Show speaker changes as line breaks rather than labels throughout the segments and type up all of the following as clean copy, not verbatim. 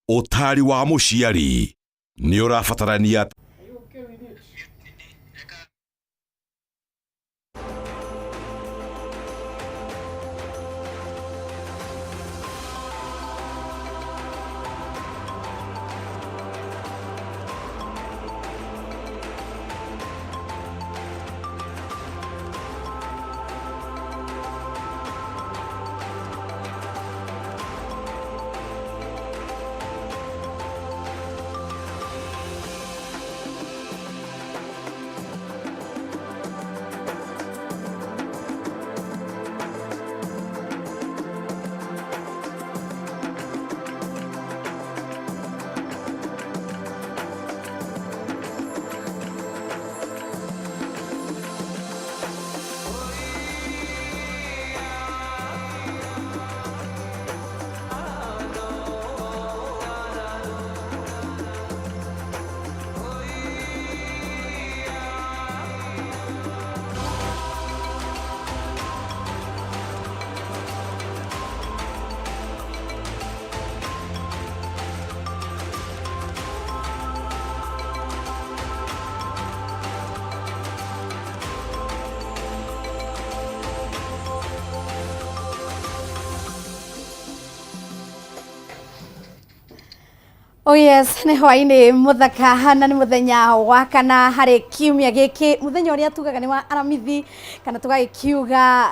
Ũtaari wa mũciari nĩ ũrabatarania.
Oh yes, nĩ hwainĩ mũthaka na nĩ mũthenya wa kana harĩ kiumia gĩkĩ, mũthenya ũrĩa tugaga nĩ wa Aramithi kana tũgagĩkiuga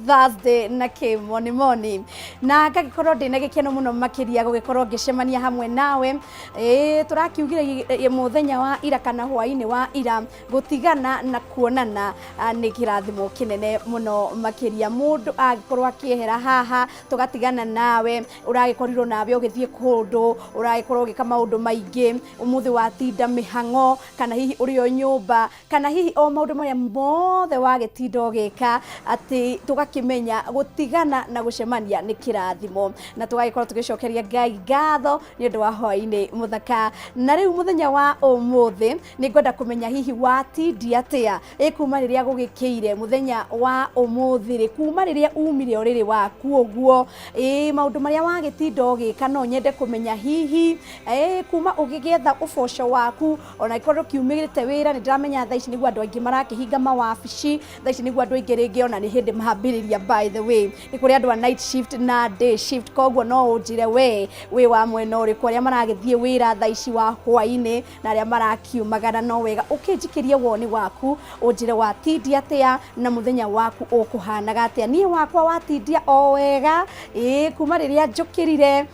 Thursday na kĩmonimoni, na ngagĩkorwo ndĩna gĩkeno mũno makĩria gũgĩkorwo ngĩcemania hamwe nawe. Ĩĩ tũrakiugire mũthenya wa ira kana hwainĩ wa ira, gũtigana na kuonana nĩ kĩrathimo kĩnene mũno makĩria. Mũndũ angĩkorwo akĩehera haha tũgatigana nawe, ũragĩkorirwo nawe ũgĩthiĩ kũndũ, ũragĩkorwo ũgĩka maũndũ maingĩ, ũmũthĩ watinda mĩhang'o, kana hihi ũrĩ o nyũmba, kana hihi o maũndũ marĩa mothe wagĩtinda ũgĩka, atĩ tũgakĩmenya gũtigana na gũcemania nĩ kĩrathimo. Na tũgagĩkorwo tũgĩcokeria Ngai ngatho nĩ ũndũ wa hwainĩ mũthaka. Na rĩu mũthenya wa ũmũthĩ nĩ ngwenda kũmenya hihi watindia atĩa ĩ kuma rĩrĩa gũgĩkĩire mũthenya wa ũmũthĩ rĩ, kuma rĩrĩa umire ũrĩrĩ waku ũguo, ĩ maũndũ marĩa wagĩtinda ũgĩka no nyende kũmenya hihi ĩ kuma ũgĩgĩetha ũboco waku, ona angĩkorwo ndũkiumĩte wĩra, nĩ ndĩramenya thaa ici nĩguo andũ aingĩ marakĩhinga mawabici, thaa ici nĩguo andũ aingĩ rĩngĩ ona nĩ hĩndĩ mambĩrĩria. By the way, nĩ kũrĩ andũ a night shift na day shift, koguo no ũnjĩre we wĩ wa mwena ũrĩkũ, arĩa maragĩthiĩ wĩra thaa ici wa hwainĩ na arĩa marakiumagara. No wega ũkĩnjikĩrie woni waku, ũnjĩre watindia atĩa na mũthenya waku ũkũhanaga atĩa. Niĩ wakwa watindia o wega, ĩĩ kuma rĩrĩa njũkĩrire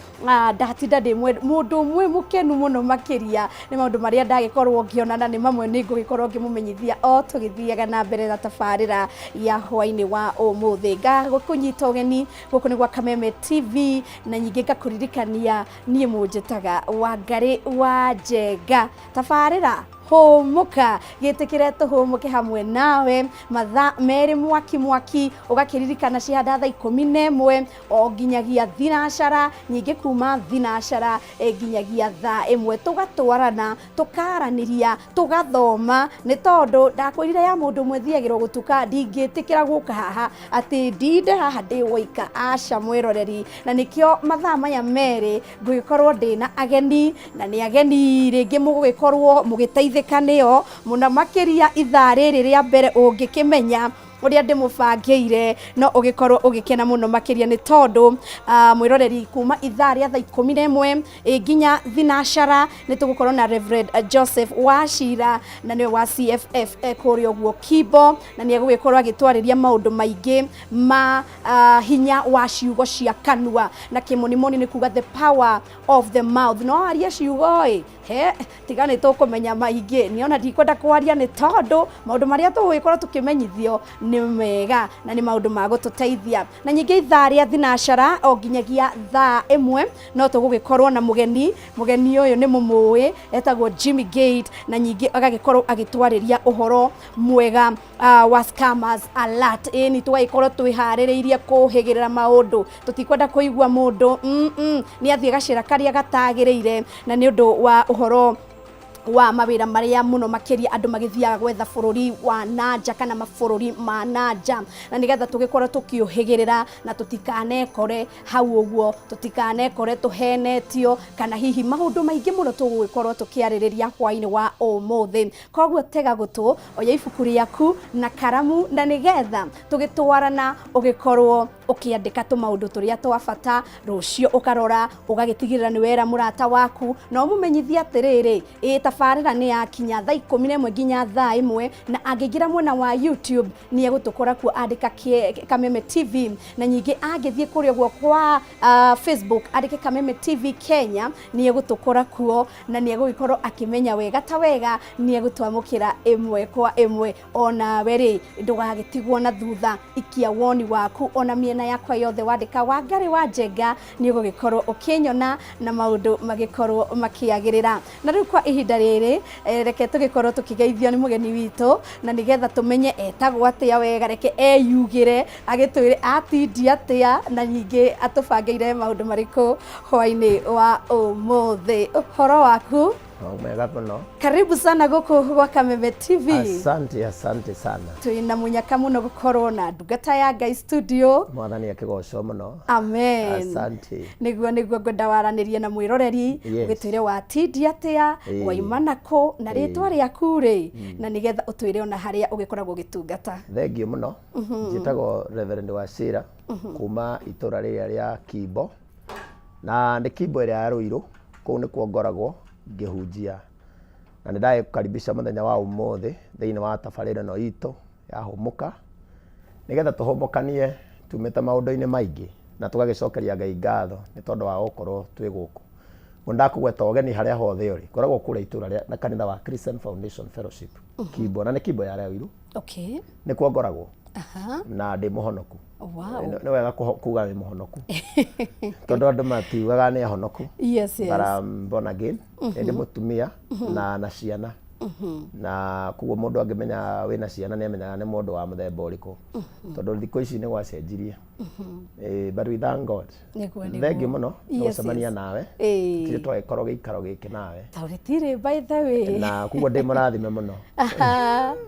ndatinda ndĩ mũndũ ũmwe mũkenu mũno makĩria nĩ maũndũ marĩa ndagĩkorwo ngĩona, na nĩ mamwe nĩ ngũgĩkorwo ngĩmũmenyithia o tũgĩthiaga na mbere na tabarĩra ya hwainĩ wa ũmũthĩ. Ngagũkũnyita ũgeni gũkũ nĩ gwa Kameme TV, na nyingĩ ngakũririkania niĩ mũnjĩtaga Wangarĩ wa Njenga. Tabarĩra hũmũka, gĩtĩkĩre tũhũmũke hamwe nawe mathaa merĩ mwaki mwaki, ũgakĩririkana cihanda thaa 11 o nginyagia thinacara, nyingĩ kuma thinacara nginyagia thaa 1, tũgatwarana, tũkaranĩria, tũgathoma, nĩ tondũ ndakwĩrire ya mũndũ ũmwe thiagĩrwo gũtuka. Ndingĩtĩkĩra gũka haha atĩ ndinde haha ndĩ woika, aca mwĩroreri, na nĩkĩo mathaa maya merĩ ngũgĩkorwo ndĩna ageni, na nĩ ageni rĩngĩ mũgũgĩkorwo mũgĩteithĩka nĩo mũno makĩria. Ithaa rĩrĩ rĩa mbere ũngĩkĩmenya ũrĩa ndĩmũbangĩire no ũgĩkorwo ũgĩkena mũno makĩria, nĩ tondũ mwĩroreri, kuma ithaa rĩa thaa 11 nginya thinacara nĩ tũgũkorwo na Reverend Joseph Wachira, na nĩwe wa CFF kũrĩa ũguo Kimbo, na nĩ egũgĩkorwo agĩtwarĩria maũndũ maingĩ ma hinya wa ciugo cia kanua, na kĩmonimoni nĩ kuga the power of the mouth. No arie ciugo ĩ he tiga nĩ tũkũmenya maingĩ, nĩ ona ndikwenda kwaria nĩ tondũ maũndũ marĩa tũgũgĩkorwo tũkĩmenyithio nĩ mega na nĩ maũndũ ma gũtũteithia. Na nyingĩ ithaa rĩa thinacara o nginyagia thaa 1 no tũgũgĩkorwo na mũgeni. Mũgeni ũyũ nĩ mũmũĩ, etagwo Jimmy Gate, na nyingĩ agagĩkorwo agĩtwarĩria ũhoro mwega wa scammers alert. Ĩni tũgagĩkorwo twĩharĩrĩirie kũhĩgĩrĩra maũndũ, tũtikwenda kũigua mũndũ nĩ athiĩ gacĩra karĩa gatagĩrĩire, na nĩ ũndũ wa ũhoro Wa mawĩra marĩa mũno makĩria andũ magĩthiaga gwetha bũrũri wa nanja kana mabũrũri ma nanja, na nĩgetha tũgĩkorwo tũkĩũhĩgĩrĩra na tũtikanekore hau ũguo, tũtikanekore tũhenetio kana hihi maũndũ maingĩ mũno tũgũgĩkorwo tũkĩarĩrĩria hwainĩ wa ũmũthĩ. Koguo tega gũtũ, oya ibuku rĩaku na karamu, na nĩgetha tũgĩtwarana ũgĩkorwo ũkĩandĩka tũmaũndũ tũrĩa twa bata. Rũciũ ũkarora ũgagĩtigĩrĩra nĩ wera mũrata waku na ũmũmenyithie atĩrĩrĩ, ĩ tabarĩra nĩ yakinya thaa 11 nginya thaa 1, na angĩingĩra mwena wa YouTube nĩ egũtũkora kuo andĩka Kameme TV, na nyingĩ angĩthiĩ kũrĩa ũguo kwa Facebook andĩke Kameme TV Kenya, nĩ egũtũkora kuo na nĩ egũgĩkorwo akĩmenya wega ta wega nĩ egũtwamũkĩra ĩmwe kwa ĩmwe. Onawe rĩ, ndũgagĩtigwo na thutha, ikia woni waku ona mĩena yakwa yothe, wandĩka Wangarĩ wa Njenga nĩ ũgũgĩkorwo ũkĩnyona na maũndũ magĩkorwo makĩagĩrĩra. Na rĩu kwa ihinda rĩrĩ, reke tũgĩkorwo tũkĩgeithio nĩ mũgeni witũ, na nĩgetha tũmenye etagwo atĩa wega, reke eyugĩre agĩtwĩre atindia atĩa na ningĩ atũbangĩire maũndũ marĩkũ hwainĩ wa ũmũthĩ. Ũhoro waku?
Mega mũno.
Karibu sana gũkũ gwa Kameme TV.
Asante, asante sana.
Twĩna mũnyaka mũno gũkorwo na ndungata ya Ngai studio.
Mwathani akĩgocwo mũno.
Amen.
Asante.
Nĩguo ngwenda waranĩrie na mwĩroreri, ũgĩtwĩre watindia atĩa, waima nakũ na rĩtwa rĩaku rĩ, na nĩgetha ũtwĩre ona harĩa ũgĩkoragwo ũgĩtungata.
Thengiũ mũno. Njĩtagwo Reverend Wachira kuma itũra rĩrĩa rĩa Kimbo, na nĩ Kimbo ĩrĩa ya Ruiru, kũu nĩkuo ngoragwo ngĩhunjia, na nĩ ndagĩkũkaribisha mũthenya wa ũmũthĩ thĩinĩ wa tabarĩra ĩno itũ ya Hũmũka, nĩgetha tũhũmũkanie tumĩte maũndũ-inĩ maingĩ na tũgagĩcokeria Ngai ngatho nĩ tondũ wa gũkorwo twĩ gũkũ. Ngo ndakũgweta ũgeni harĩa hothe ũrĩ, ngoragwo kũrĩa itũra rĩa na kanitha wa Christian Foundation Fellowship Kimbo, na nĩ Kimbo ya Ruiru, nĩkuo ngoragwo na ndĩ mũhonoku. Nĩ wega kuga wĩ mũhonoku tondũ andũ matiugaga nĩ ahonoku. But I'm born again. Nĩ ndĩ mũtumia na ciana, na koguo mũndũ angĩmenya wĩna ciana nĩ amenyaga nĩ mũndũ wa mũthemba ũrĩkũ, tondũ thikũ ici nĩ gwacenjirie. But we thank God.
Nĩguo.
Thengiũ mũno nĩ gũcemania nawe. Tirĩ twagĩkorwo gĩikaro gĩkĩ nawe.
Tũgĩtirĩ, by the way.
Na koguo ndĩ mũrathime mũno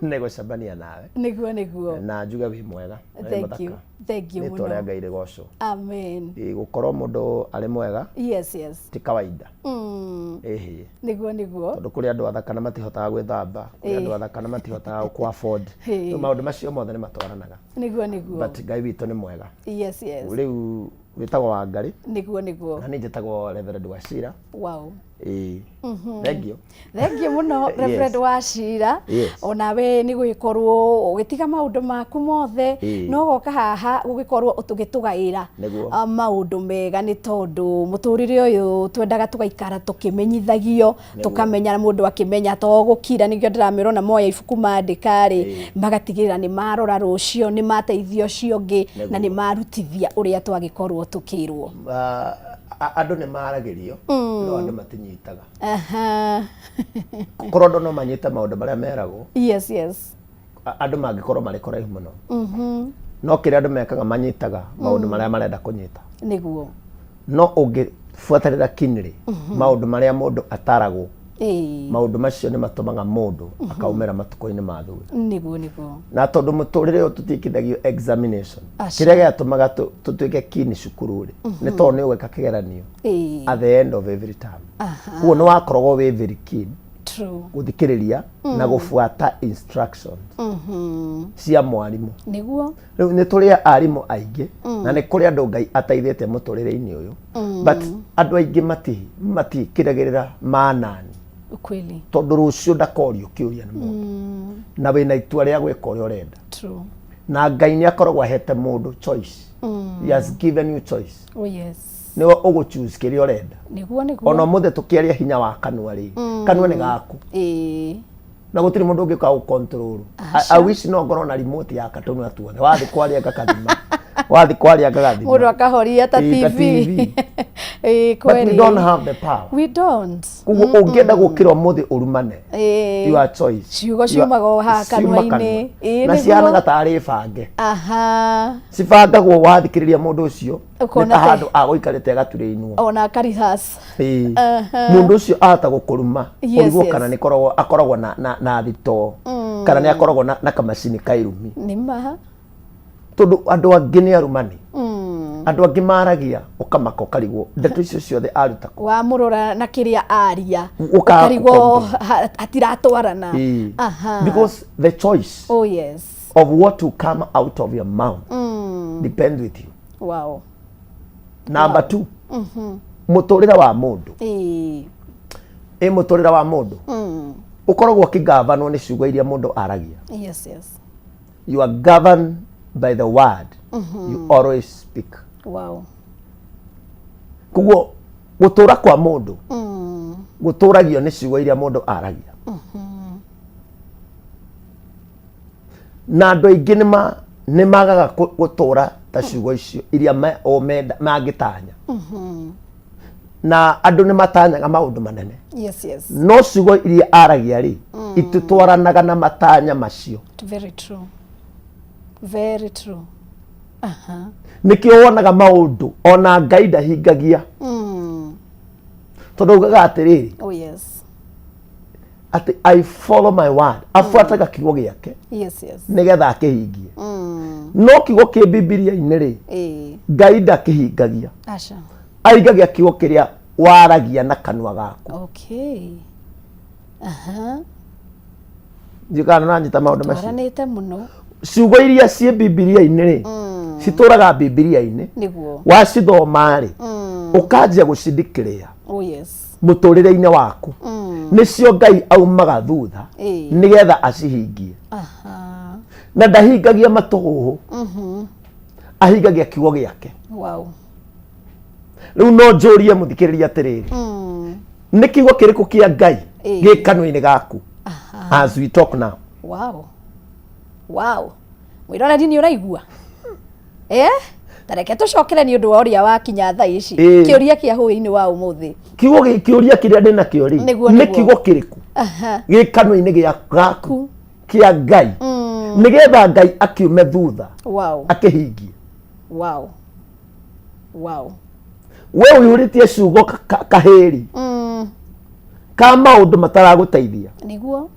nĩ gũcemania nawe.
Nĩguo.
Na njuge wĩ mwega, wĩ
Thank
mũthaka.
you, thank you
Rĩtwa rĩa
mũno.
Ngai rĩgocwo.
Amen.
Gũkorwo mũndũ arĩ mwega ti kawaida. Ĩhĩ.
Nĩguo.
Tondũ kũrĩ andũ athaka na matihotaga gwĩthamba, kũrĩ andũ athaka na matihotaga kũ afford. Rĩu maũndũ macio mothe nĩ matwaranaga.
Nĩguo.
But Ngai witũ nĩ mwega.
Yes.
Rĩu wĩtagwo Wangarĩ.
Nĩguo.
Na niĩ njĩtagwo Reverend Wachira. Ĩĩ, thengiũ.
Thengiũ mũno, Reverend Wachira. Onawe nĩ gũgĩkorwo ũgĩtiga maũndũ maku mothe no goka haha gũgĩkorwo tũgĩtũgaĩra maũndũ mega, nĩ tondũ mũtũrĩre ũyũ twendaga tũgaikara tũkĩmenyithagio, tũkamenya, mũndũ akĩmenya to gũkira. Nĩkĩo ndĩramĩra ona moya ibuku mandĩka rĩ, magatigĩrĩra nĩ marora rũciũ, nĩ mateithia ũcio ũngĩ na nĩ marutithia ũrĩa twagĩkorwo tũkĩrwo.
Andũ nĩ maragĩrio no andũ matinyitaga. Korwo andũ no manyite maũndũ marĩa meragwo, andũ mangĩkorwo marĩ kũraihu mũno, no kĩrĩa andũ mekaga, manyitaga maũndũ marĩa marenda kũnyita. No ũngĩbuatĩrĩra kinĩrĩ maũndũ marĩa mũndũ ataragwo, maũndũ macio nĩ matũmaga mũndũ akaumĩra matukũ-inĩ ma thutha.
Nĩguo.
Na tondũ mũtũrĩre ũyũ tũtiĩkithagio examination, kĩrĩa gĩatũmaga tũtuĩke kini cukuru rĩ, nĩ tondũ nĩ ũgwĩka kĩgeranio at the end of every term. Koguo nĩ wakoragwo wĩ very keen gũthikĩrĩria na gũbuata instructions cia mwarimũ. Rĩu nĩ tũrĩ arimũ aingĩ na nĩ kũrĩ andũ Ngai ateithĩtie mũtũrĩre-inĩ ũyũ, but andũ aingĩ matikĩragĩrĩra manani, tondũ rũciũ ndakorio kĩũria nĩ mũndũ na wĩna itua rĩa gwĩka ũrĩa ũrenda. Na Ngai nĩ akoragwo ahete mũndũ choice. He has given you choice. Nĩwe ũgũ choose kĩrĩa ũrenda.
Nĩguo.
Ona ũmũthĩ tũkĩaria hinya wa kanua rĩ, kanua nĩ gaku na gũtirĩ mũndũ ũngĩka gũ control. I wish no ngorwo na remote ya katũnua tuothe, wathiĩ kwaria ngakathima. Wathi kwaria ngagathima.
Mũndũ akahoria ta
Ĩĩ, ta
TV.
TV.
Ĩĩ,
But we
kweli.
don't have the power.
We don't.
Koguo ũngĩenda gũkĩra ũmũthĩ ũrumane,
Ĩĩ.
your choice.
Ciugo ciumaga o haha
Ciuma
kanua-inĩ.
kanua.
Ĩĩ,
Na
nĩguo.
cihanaga tarĩ bange.
Aha.
Cibangagwo wathikĩrĩria mũndũ ũcio nĩ
Ũkona
ta
ta-
handũ agũikarĩte agaturĩinwo.
Ona akarihas.
Ĩĩ.
Aha.
Mũndũ ũcio ahota gũkũruma, ũrigwo kana nĩ akoragwo na thitoo, kana nĩ akoragwo na kamacini ka irumi.
Nĩ ma.
Tondũ andũ angĩ nĩ arumani. Andũ angĩ maragia ũkamaka ũkarigwo ndeto icio ciothe aruta kũ.
Wamũrora na kĩrĩa aria,
Ũkaga
ũkarigwo
kũ-compare.
hatiratwarana.
Ĩĩ.
Aha.
Because the choice
Oh yes.
of what will come out of your mouth depends with you.
Wow.
Number two, mũtũrĩre wa mũndũ.
Ĩĩ.
Ĩ mũtũrĩre wa mũndũ ũkoragwo ũkĩgavanwo nĩ ciugo iria mũndũ aragia.
Yes.
You are governed by the word you always speak.
Wow.
Koguo gũtũra kwa mũndũ gũtũragio nĩ ciugo iria mũndũ aragia. Na andũ aingĩ nĩ magaga gũtũra ta ciugo icio iria o menda mangĩtanya. Na andũ nĩ matanyaga maũndũ manene.
Yes.
No ciugo iria aragia rĩ, ititwaranaga na matanya macio.
Very true. Very true. Aha.
Nĩkĩo wonaga maũndũ ona Ngai ndahingagia. Tondũ augaga atĩrĩrĩ,
Oh yes.
atĩ I follow my word, abuataga kiugo gĩake
Yes.
nĩgetha akĩhingie. No kiugo kĩ Bibilia-inĩ rĩ,
Ĩĩ.
Ngai ndakĩhingagia.
Aca.
Ahingagia kiugo kĩrĩa waragia na kanua gaku.
Okay. Aha.
Ndiũĩ kana nĩũranyita maũndũ macio.
Twaranĩte mũno.
Ciugo iria ciĩ Bibilia-inĩ rĩ, citũraga Bibilia-inĩ.
Nĩguo.
Wacithoma rĩ, ũkanjia gũcindikĩrĩa
Oh yes.
mũtũrĩre-inĩ waku. Nĩcio Ngai aumaga thutha
Ĩĩ.
nĩgetha acihingie.
Aha.
Na ndahingagia matũhũhũ, ahingagia kiugo gĩake.
Wow.
Rĩu no njũrie mũthikĩrĩria atĩrĩrĩ, nĩ kiugo kĩrĩkũ kĩa Ngai
Ĩĩ.
gĩ kanua-inĩ gaku as we talk now?
Wow. Wow. Mwĩroreri nĩ ũraigua? Eh? Ta reke tũcokere nĩ ũndũ wa ũrĩa wakinya thaa ici.
Ĩĩ.
Kĩũria kĩa hũĩ-inĩ wa ũmũthĩ.
Kiugo kĩũria kĩrĩa ndĩnakĩo rĩ,
Nĩguo,
nĩ
nĩguo.
kiugo kĩrĩkũ
Aha.
gĩ kanua-inĩ gaku kĩa Ngai nĩgetha Ngai akiume thutha
Wow.
akĩhingie?
Wow. Wow.
We ũihũrĩtie ciugo kahĩri ka maũndũ mataragũteithia.
Nĩguo.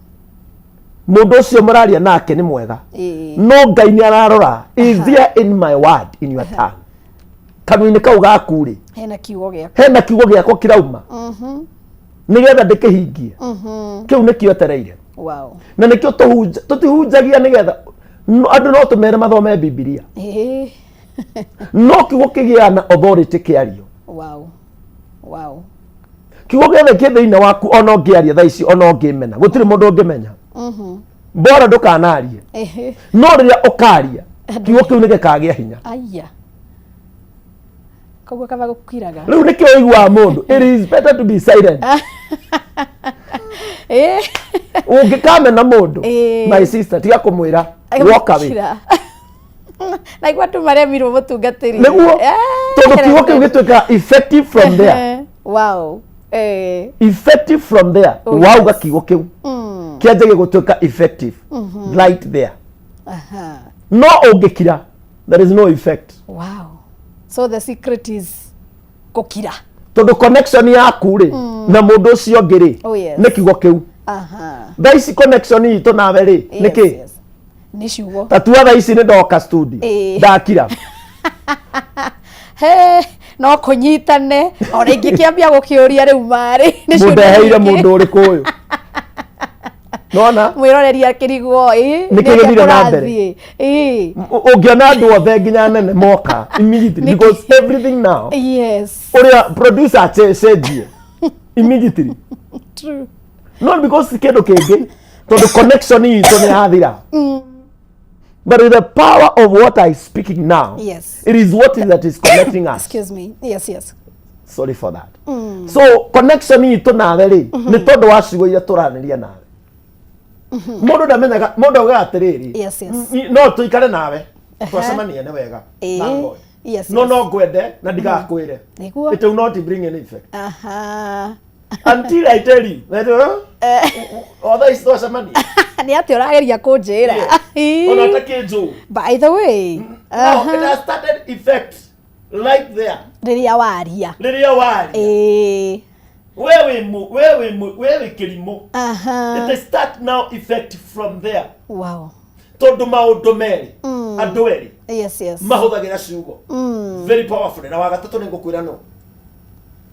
Mũndũ ũcio mũraria nake nĩ mwega,
Ĩĩ.
no Ngai nĩ ararora, is there in my word in your tongue? Kanua-inĩ kau gaku rĩ,
Hena kiugo gĩaku.
hena kiugo gĩakwa kĩrauma nĩgetha ndĩkĩhingie? Kĩu nĩkĩo etereire.
Wow.
Na nĩkĩo tũtihunjagia nĩgetha andũ no tũmere mathome Bibilia,
Ĩĩ.
no kiugo kĩgĩaga na authority kĩario.
Wow. Wow.
Kiugo gĩothe kĩ thĩinĩ waku, ona ũngĩaria thaa ici, ona ũngĩmena, gũtirĩ mũndũ ũngĩmenya. Bora ndũkanarie.
Ĩhĩ.
No rĩrĩa ũkaria, kiugo kĩu nĩ gĩkagĩa hinya.
Aya. Koguo kaba gũkiraga.
Rĩu nĩkĩo ũiguaga mũndũ, it is better to be silent.
Ĩĩ.
Ũngĩkamena mũndũ,
Ĩĩ.
my sister, tiga kũmwĩra, walk away.
Gũkira. Na igua andũ maremirwo mũtungatĩri.
Nĩguo, tondũ kiugo kĩu gĩtuĩkaga effective from there.
Wow. Eh.
Effective from there.
Oh,
Wauga
yes.
kiugo kĩu kĩanjagia gũtuĩka effective right there.
Aha.
No ũngĩkira, there is no effect.
Wow. So the secret is gũkira.
Tondũ connection yaku rĩ na mũndũ ũcio ũngĩ rĩ,
Oh, yes.
nĩ kiugo kĩu.
Aha.
Thaa ici connection itũ nawe rĩ, nĩ
Yes,
kĩ?
yes. Nĩ ciugo.
Ta tua thaa ici nĩ ndoka studio,
Ĩĩ.
ndakira.
He, no kũnyitane ona ingĩkĩambia gũkĩũria rĩu marĩ nĩ ciũria
Mũndeheire
nyingĩ.
mũndũ ũrĩkũ ũyũ? Nona
Mwĩroreri akĩrigwo ĩ
Nĩkĩ
nĩ atĩa
gĩthire na mbere?
kũrathiĩ? Ĩ.
Ũngĩona andũ othe nginya nene moka immediately,
Nĩkĩ?
because everything now,
Yes.
ũrĩa producer acenjie immediately.
True.
Not because kĩndũ kĩngĩ, tondũ connection itũ nĩ yathira. But with the power of what I speaking now,
Yes.
it is what is that is connecting us.
Excuse me. Yes.
Sorry for that. So connection itũ nawe rĩ, nĩ tondũ wa ciugo iria tũranĩria nawe. Mũndũ ndamenyaga, mũndũ augaga atĩrĩrĩ,
Yes.
No tũikare nawe. Twacemania nĩ wega.
Ĩĩ.
Thank God.
Yes,
No
yes.
no ngwende na ndigakwĩre.
Nĩguo.
It will not bring any effect.
Aha.
Until I tell you. That, other is twacemania.
Nĩ atĩa ũrageria kũnjĩra?
Yes. Ona atakĩnjũĩ.
By the way,
Now it has started effect right there.
rĩrĩa waria.
Rĩrĩa waria.
Ĩĩ.
We wĩ mu, we wĩ mu, we wĩ kĩrimũ.
Aha.
It start now effect from there.
Wow.
Tondũ maũndũ merĩ, andũ erĩ
Yes.
mahũthagĩra ciugo. Very powerful. Na wa gatatũ nĩ ngũkwĩra no.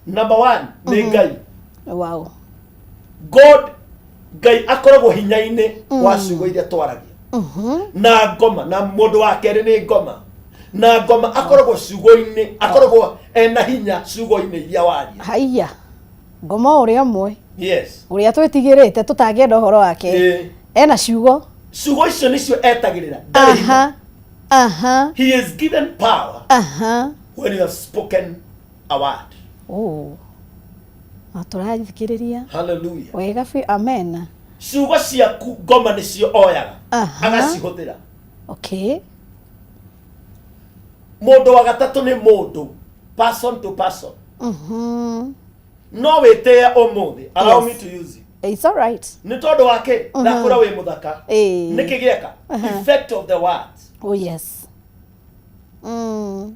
Number one nĩ Ngai.
Wow.
God Ngai akoragwo hinya-inĩ wa ciugo iria twaragia. Na ngoma na mũndũ wa kerĩ nĩ ngoma. Na ngoma akoragwo ciugo-inĩ, akoragwo ena hinya ciugo-inĩ iria waria.
Haiya. Ngoma ũrĩa ũmwe
Yes.
ũrĩa twĩtigĩrĩte tũtangĩenda ũhoro wake.
Ĩĩ.
Ena ciugo.
Ciugo icio nĩcio etagĩrĩra. Ndarĩ hinya.
Aha. Aha.
He is given power
Aha.
when you have spoken a word.
Oh. No tũrathikĩrĩria.
Hallelujah.
Wega biũ. Amen.
Ciugo ciaku ngoma nĩcio oyaga
Aha.
agacihũthĩra.
Okay.
Mũndũ wa gatatũ nĩ mũndũ person to person.
Mhm.
No wĩtĩe ũmũthĩ. Allow
Yes.
me to use you.
It's all right.
Nĩ tondũ wa kĩ? Ndakũra wĩ mũthaka.
Ĩĩ.
Nĩkĩ gĩeka? Effect of the words.
Oh yes. Mm.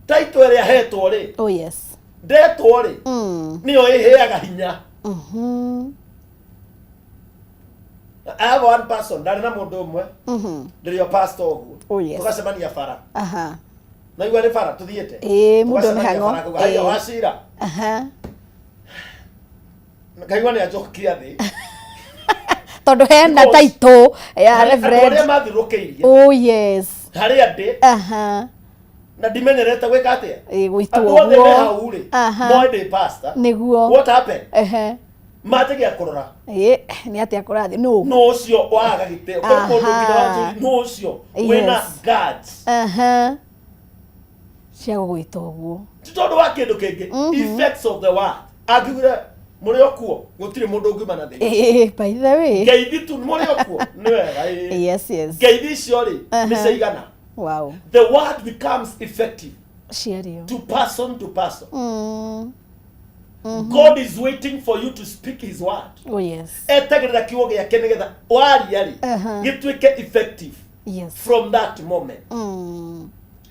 Title ĩrĩa hetwo rĩ,
Oh yes.
ndetwo rĩ, nĩyo ĩheaga hinya.
Mhm.
I have one person, ndarĩ na mũndũ ũmwe, ndĩrĩ o pastor ũguo.
Oh, yes.
Tũgacemania bara.
Aha.
Naigua nĩ bara tũthiĩte.
Ĩĩ, mũndũ
Tũgacemania
mĩhang'o.
bara kuga, "Haiya,
Ĩĩ.
wacira."
Aha.
Ngaigua nĩ anjokia thĩ.
Tondũ hena
Because-
taitũ ya
Andũ arĩa
reverend.
mathiũrũrũkĩirie
Oh yes.
harĩa ndĩ
Aha.
na ndimenyerete gwĩka atĩa.
Ĩĩ, gwĩtwo
Andũ othe me
ũguo.
hau rĩ,
Aha.
moĩ ndĩ pastor.
Nĩguo.
What happened?
Ehe.
Manjagia kũrora
Ĩĩ, nĩ atĩa kũrathiĩ nũ?
nũ ũcio waga gĩtĩo. Kũrĩ mũndũ nginya
Aha.
wanjũria, nũ ũcio wĩna
Yes.
guards.
Aha. Cia gũgwĩta ũguo.
Ti tondũ wa kĩndũ kĩngĩ, effects of the word. Angiugire mũrĩ o kuo, gũtirĩ mũndũ ũngiuma na thĩinĩ.
Ĩĩ, by the way.
Ngeithi tu mũrĩ o kuo, nĩ wega ĩĩ.
Yes.
Ngeithi icio rĩ, nĩ
Aha.
ciaigana.
Wow.
The word becomes effective
Ciario.
to person to person.
Mm.
God is waiting for you to speak his word.
Oh yes.
Etagĩrĩra kiugo gĩake nĩgetha waria rĩ,
Aha.
gĩtuĩke effective
Yes.
from that moment.
Mm.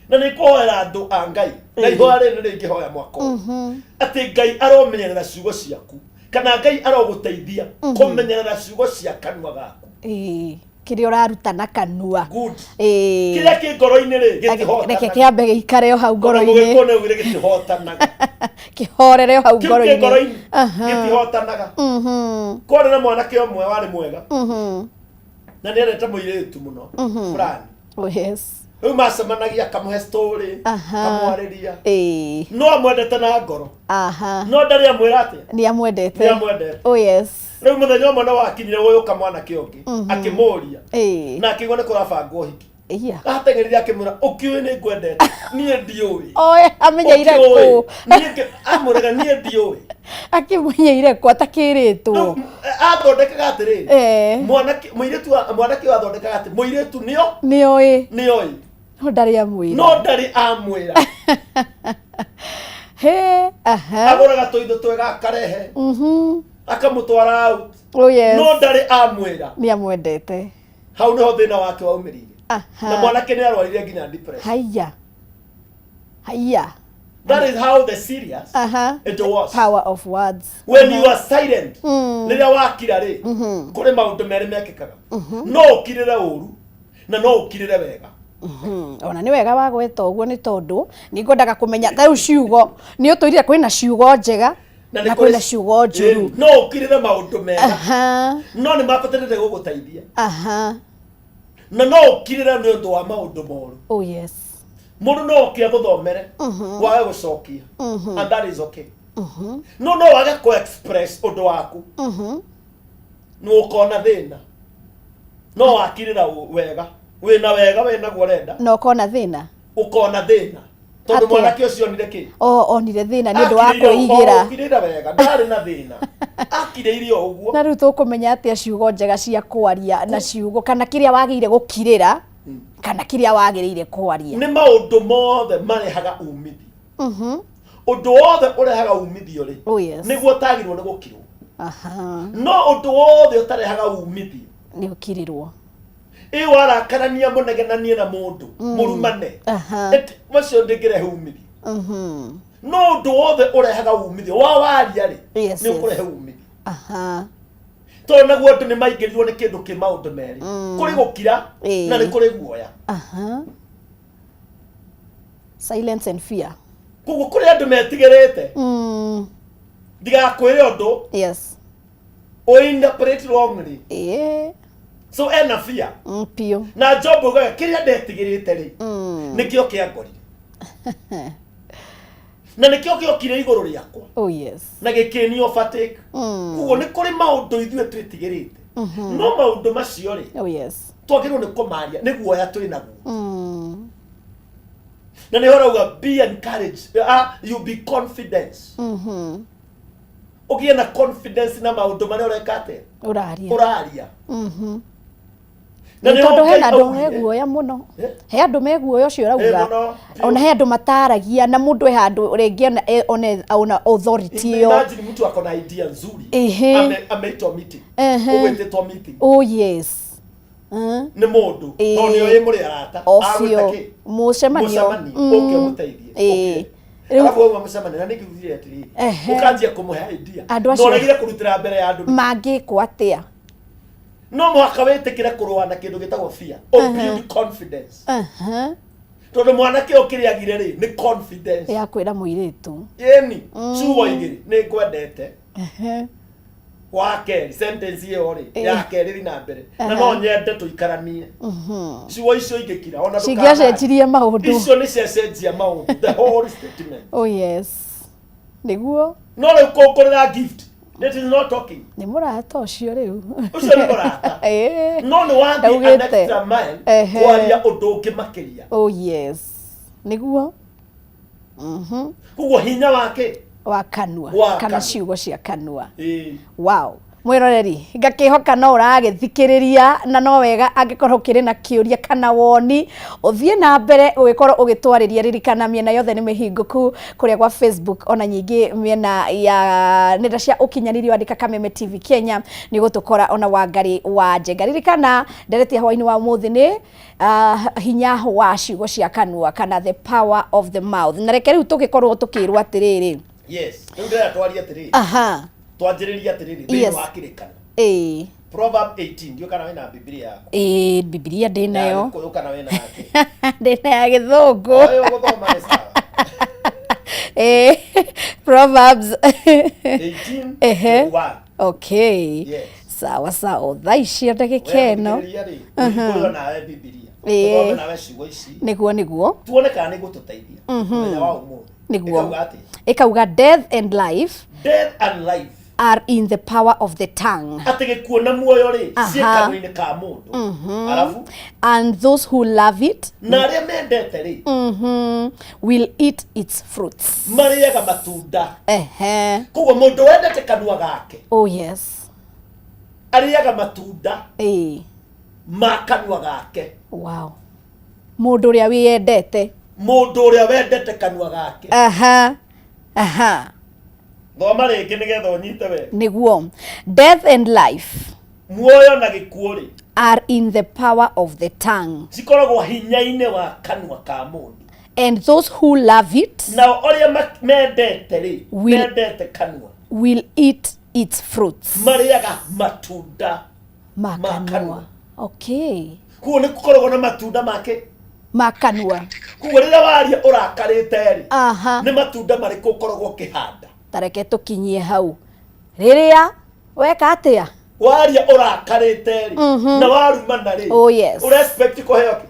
Na nĩ kũhoera andũ a Ngai, na ihoya rĩrĩ nĩ rĩngĩhoya mwaka ũyũ. Atĩ Ngai aromenyerera ciugo ciaku, kana Ngai arogũteithia kũmenyerera ciugo cia kanua gaku.
Ĩĩ, kĩrĩa ũraruta na kanua.
Good.
Ĩĩ.
Kĩrĩa kĩ ngoro-inĩ rĩ,
Reke
gĩtihotanaga.
kĩambe gĩikare o hau
Ona
ngoro-inĩ.
mũgĩkũyũ nĩ augire gĩtihotanaga.
Kĩhorere o hau
Kĩu kĩ
ngoro-inĩ.
ngoro-inĩ
Aha.
gĩtihotanaga.
Mhm.
Kwarĩ na mwanake ũmwe warĩ mwega
Mhm.
na nĩ endete mũirĩtu mũno fulani.
Oh yes.
Rĩu macemanagia akamũhe story,
Aha.
akamwarĩria.
Ĩĩ.
No amwendete na ngoro.
Aha.
No ndarĩ amwĩra atĩa?
Nĩ amwendete.
Nĩ amwendete.
Oh yes.
Rĩu mũthenya ũmwe no wakinyire gũgĩũka mwanake ũngĩ akĩmũria
Ĩĩ.
na akĩigua nĩ kũrabangwo ũhiki.
Iya.
Ateng'erire akĩmwĩra ũkĩũĩ nĩ ngwendete niĩ ndiũĩ.
Oe amenyeire
Ũkĩũĩ?
kũ?
Niĩ amwĩraga niĩ ndiũĩ.
Akĩmenyeire kũ atakĩrĩtwo?
Rĩu athondekaga atĩrĩrĩ
Eh.
mwanake mũirĩtu mwanake ũyũ athondekaga atĩ mũirĩtu nĩo
Nĩoĩ.
nĩoĩ
No ndarĩ amwĩra.
no ndarĩ amwĩra.
He. Aha.
Agũraga tũindo twega akarehe
Mhm.
akamũtwara out
Oh yes.
no ndarĩ amwĩra.
Nĩ amwendete.
Hau nĩho thĩna wake waumĩrire.
Aha.
Na mwanake nĩ arwarire nginya depression.
Haiya. Haiya.
That is how the serious
Aha.
it was.
Power of words.
When you are silent, rĩrĩa wakira rĩ, kũrĩ maũndũ merĩ mekĩkaga. No ũkirĩre ũru na no ũkirĩre wega.
Ona nĩ wega wa gweta ũguo nĩ tondũ nĩ ngwendaga kũmenya ta rĩu ciugo nĩ ũtwĩrire kwĩna ciugo njega
nĩ
na
kũrĩ-
kwĩna ciugo njũru.
Ĩĩ, no ũkirĩre maũndũ mega
Aha.
no nĩ mabatarĩte gũgũteithia
Aha.
na no ũkirĩre nĩ ũndũ wa maũndũ moru.
Oh yes.
Mũndũ no oke agũthomere wage gũcokia and that is okay. No no wage kũ express ũndũ waku nĩ ũkona thĩna no wakirĩra wega wĩna wega wĩnaguo ũrenda
Na ũkona thĩna.
ũkona thĩna tondũ
Atĩa?
mwanake ũcio onire kĩ
O onire thĩna nĩ ũndũ wa
Akirĩire o-
kwĩigĩra.
okirĩra wega ndarĩ na thĩna akirĩire o ũguo
Na rĩu tũkũmenya atĩa ciugo njega cia kwaria na ciugo kana kĩrĩa wagĩrĩire gũkirĩra Kana kĩrĩa wagĩrĩire kwaria.
Nĩ maũndũ mothe marehaga umithio. Ũndũ wothe ũrehaga umithio rĩ,
Oh, yes.
nĩguo ũtagĩrĩirwo nĩ gũkirwo. No ũndũ wothe ũtarehaga umithio
Nĩ ũkirirwo.
Ĩ warakarania, mũnegenanie na mũndũ, mũrumane, macio ndĩngĩrehe umithio. No ũndũ wothe ũrehaga umithio wa waria rĩ, nĩ ũkũrehe umithio. Tondũ naguo andũ nĩ maingĩrirwo nĩ kĩndũ kĩ maũndũ merĩ, kũrĩ gũkira na nĩ kũrĩ guoya.
Silence and fear.
Koguo kũrĩ andũ metigĩrĩte, ndigakwĩre ũndũ ũinterpret wrongly. So ena fear.
Piũ.
Na Job ugaga kĩrĩa ndetigĩrĩte rĩ, nĩkĩo kĩangorire na nĩkĩo gĩokire igũrũ rĩakwa
Oh yes.
na gĩkĩni overtake. Koguo nĩ kũrĩ maũndũ ithuĩ twĩtigĩrĩte, no maũndũ macio rĩ,
Oh yes.
twagĩrĩirwo nĩ kũmaria nĩ guoya twĩ naguo. Na nĩho ũrauga be encouraged, you be confidence, ũgĩe na confidence na maũndũ marĩa ũreka atĩa?
Ũraria.
Ũraria. Na nĩho
Tondũ
Ngai
hena andũ
augire.
me guoya mũno.
Eh?
He andũ me guoya ũcio ũrauga.
Mũno, biũ.
Ona he andũ mataragia na mũndũ e handũ rĩngĩ ona authority ĩyo.
Imagine mtu ako na idea nzuri, ameitwo meeting, ũgwĩtĩtwo meeting
Oh yes.
Nĩ mũndũ tondũ nĩ oĩ mũrĩ arata.
O
Agwĩta
biũ.
kĩ?
Mũcemanio.
Mũcemanio, ũke ũmũteithie.
Ĩĩ.
Ũke.
Rĩu
Arabu wauma mũcemanio na nĩngĩgũthire atĩrĩrĩ, ũkanjia kũmũhe idea
Andũ
na
acio-
ũregire kũrutĩra mbere ya andũ.
Mangĩkwo atĩa?
No mũhaka wĩtĩkĩre kũrũa na kĩndũ gĩtagwo fear or build confidence, tondũ mwanake ũyũ kĩrĩa agire rĩ, nĩ confidence
Ya kwĩra mũirĩtu.
Ĩni ciugo igĩrĩ, nĩ ngwendete. Wa kerĩ, sentence ĩyo rĩ, ya kerĩ thi na mbere na no nyende tũikaranie. Ciugo icio ingĩkira ona ndũkanarie.
Cingĩacenjirie maũndũ.
Icio nĩ ciacenjia maũndũ, the whole statement.
Oh yes, nĩguo.
No rĩu kũngũrĩra gift, it is not talking.
Nĩ mũrata ũcio rĩu.
Ũcio nĩ mũrata. No nĩ wathiĩ an
Ndaugĩte.
extra mile kwaria ũndũ ũngĩ makĩria.
Oh yes, nĩguo.
Koguo hinya wake
wa kanua
Wa
kana
kanua.
ciugo cia kanua. Wow, mwĩroreri, ngakĩhoka no ũragĩthikĩrĩria na no wega angĩkorwo ũkĩrĩ na kĩũria kana woni, ũthiĩ na mbere ũgĩkorwo ũgĩtwarĩria. Ririkana mĩena yothe nĩ mĩhingũku kũrĩa gwa Facebook, ona nyingĩ mĩena ya nenda cia ũkinyanĩria, wandĩka Kameme TV Kenya nĩ ũgũtũkora, ona Wangari wa Njenga. Ririkana ndereti ya hwainĩ wa ũmũthĩ nĩ hinya wa ciugo cia kanua kana the power of the mouth. Na reke rĩu tũgĩkorwo tũkĩrwo atĩrĩrĩ.
Yes, rĩu ndĩrenda twarie atĩrĩrĩ. Twanjĩrĩrie atĩrĩrĩ, thĩinĩ wa kĩrĩkanĩro, Proverb 18. Ndiũ kana wĩna Bibilia yaku.
Ĩĩ, Bibilia ndĩ
Ya
nayo.
Gĩkũyũ kana wĩna yake?
Ndĩ na ya Gĩthũngũ.
Ũyũ ũgũthoma nĩ sawa.
Ĩĩ, Proverbs
18 1.
Okay.
Yes.
Sawa sawa, thaa icio ndagĩka ĩno.
Thikĩrĩria rĩ, ũhingũre nawe Bibilia,
Ĩĩ.
tũthome nawe ciugo ici,
Nĩguo.
Tuone kana nĩ gũtũteithia mũthenya wa ũmũthĩ.
Nĩguo.
Ĩkauga atĩ
Ĩkauga death and life
death and life
are in the power of the tongue,
atĩ gĩkuũ na muoyo rĩ, ciĩ kanua-inĩ ka mũndũ, arabu
and those who love it
na arĩa mendete rĩ,
will eat its fruits.
Marĩaga matunda. Koguo mũndũ wendete kanua gake
Oh yes.
Arĩaga matunda ma kanua gake.
Wow, mũndũ ũrĩa wĩyendete.
Mũndũ ũrĩa wendete kanua gake.
Aha aha
Thoma rĩngĩ nĩgetha ũnyite wega.
Nĩguo, death and life
Muoyo na gĩkuũ rĩ,
are in the power of the tongue,
cikoragwo hinya-inĩ wa kanua ka mũndũ,
and those who love it
nao arĩa mendete rĩ, mendete kanua,
will eat its fruits.
Marĩaga matunda
ma
ma
kanua.
Kanua.
Okay.
Koguo nĩ gũkoragwo na matunda make
Ma kanua.
Koguo rĩrĩa waria ũrakarĩte rĩ, nĩ matunda marĩkũ ũkoragwo ũkĩhanda?
Tareke tũkinyie hau, rĩrĩa weka atĩa?
Waria ũrakarĩte rĩ, na warumana rĩ,
Oh, yes.
ũrespect kũheo kĩ?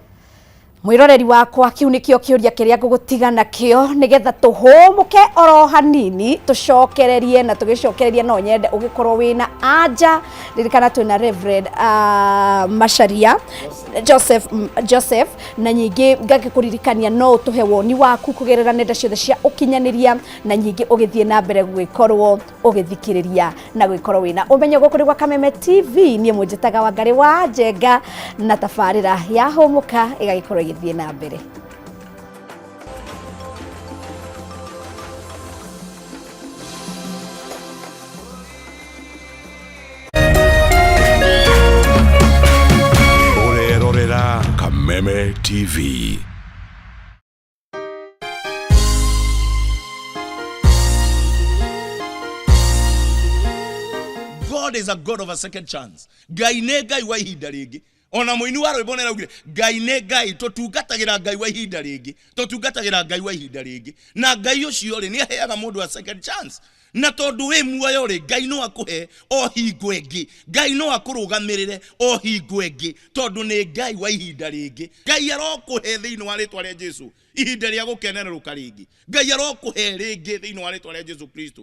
Mwiroreri wakwa, kiu nikio kiuria kiria ngũgũtiga nakĩo nĩgetha tũhũmũke oro hanini, tũcokererie na tũgĩcokereria no nyende ũgĩkorwo wĩna anja. Ririkana twĩna Reverend Macharia Joseph, Joseph, na nyingĩ ngagĩkũririkania no ũtũhe woni waku kũgerera nenda ciothe cia ũkinyanĩria, na nyingĩ ũgĩthiĩ na mbere gũgĩkorwo ũgĩthikĩrĩria na gũgĩkorwo wĩna ũmenyo gũkũ nĩ gwa Kameme TV. Niĩ mũnjĩtaga Wangarĩ wa Njenga, na tabarĩra ya Hũmũka ĩgagĩkorwo ĩgĩthiĩ na mbere.
Ũrerorera Kameme TV.
God is a God of a second chance. Ngai nĩ Ngai wa ihinda rĩngĩ. Ona mũini wa rwĩmbo nĩaraugire Ngai nĩ Ngai, tũtungatagĩra Ngai wa ihinda rĩngĩ, tũtungatagĩra Ngai wa ihinda rĩngĩ. Na Ngai ũcio rĩ, nĩ aheaga mũndũ a second chance. Na tondũ wĩ muoyo rĩ, Ngai no akũhe o hingo ĩngĩ, Ngai no akũrũgamĩrĩre o hingo ĩngĩ, tondũ nĩ Ngai wa ihinda rĩngĩ. Ngai arokũhe thĩinĩ wa rĩtwa rĩa Jesu ihinda rĩa gũkenererũka rĩngĩ. Ngai arokũhe rĩngĩ thĩinĩ wa rĩtwa rĩa Jesu Kristo.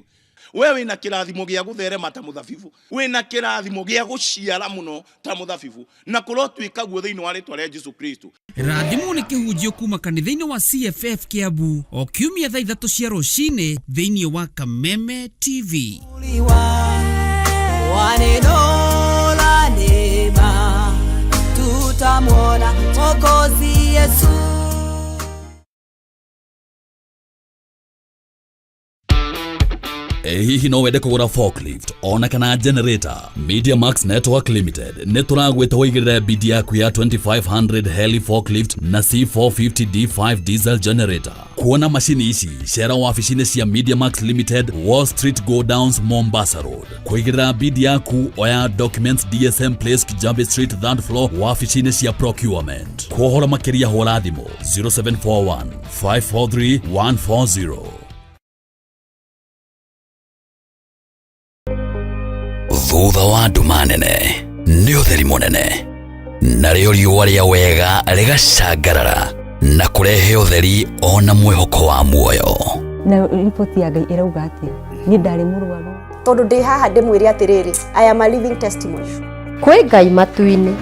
We wĩna kĩrathimo gĩa gũtherema ta mũthabibũ, wĩna kĩrathimo gĩa gũciara mũno ta mũthabibũ, na kũrotuĩka guo thĩinĩ wa rĩtwa rĩa Jesu Kristo.
Rathimwo nĩ kĩhunjio kuma kanitha-inĩ wa CFF Kiambu o kiumia thaa 3 cia rũcinĩ thĩinĩ wa Kameme TV.
Wa neno la neema tutamwona Mwokozi Yesu.
Ĩ hihi no wende kũgũra forklift ona kana generator? Media Max Network Limited nĩ tũragwĩta ũigĩrĩre bid yaku ya 2500 heli forklift na C450 D5 diesel generator. Kuona macini ici, cera wabici-inĩ cia Media Max Limited, Wall Street Go Downs, Mombasa Road. Kũigĩrĩra bid yaku, oya documents DSM Place, Kijabe Street, third floor, wabici-inĩ cia procurement. Kũhoro makĩria hũra thimũ 0741 543 140. Thutha wa nduma nene nĩ ũtheri mũnene, narĩo riũa rĩa wega rĩgacangarara na kũrehe ũtheri ona mwĩhoko wa muoyo.
Na riboti ya Ngai ĩrauga atĩa? Niĩ ndarĩ mũrwaru.
Tondũ ndĩ haha ndĩmwĩre atĩrĩrĩ, I am a living testimony.
Kwĩ Ngai matu-inĩ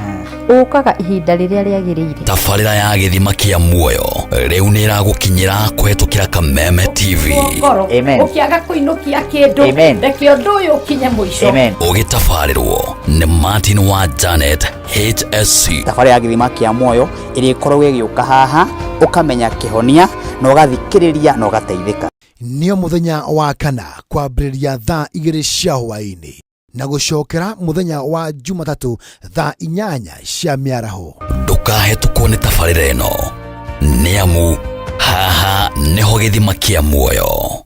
ũkaga ihinda rĩrĩa rĩagĩrĩire.
Tabarĩra ya gĩthima kĩa muoyo rĩu nĩ ĩragũkinyĩra kũhetũkĩra Kameme TV.
Ngoro ũkĩaga kũinũkia kĩndũ, reke ũndũ ũyũ ũkinye mũico.
Ũgĩtabarĩrwo nĩ Martin wa Janet HSC.
Thabarĩ ya gĩthima kĩa muoyo ĩrĩa ĩkoragwo ĩgĩũka haha, ũkamenya kĩhonia na ũgathikĩrĩria na ũgateithĩka.
Nĩo mũthenya wa kana kwambĩrĩria thaa 2 cia hwaĩ-inĩ na gũcokera mũthenya wa Jumatatũ thaa 8 cia mĩaraho.
Ndũkahetũkwo nĩ tabarĩra ĩno, nĩ amu haha nĩho gĩthima kĩa muoyo.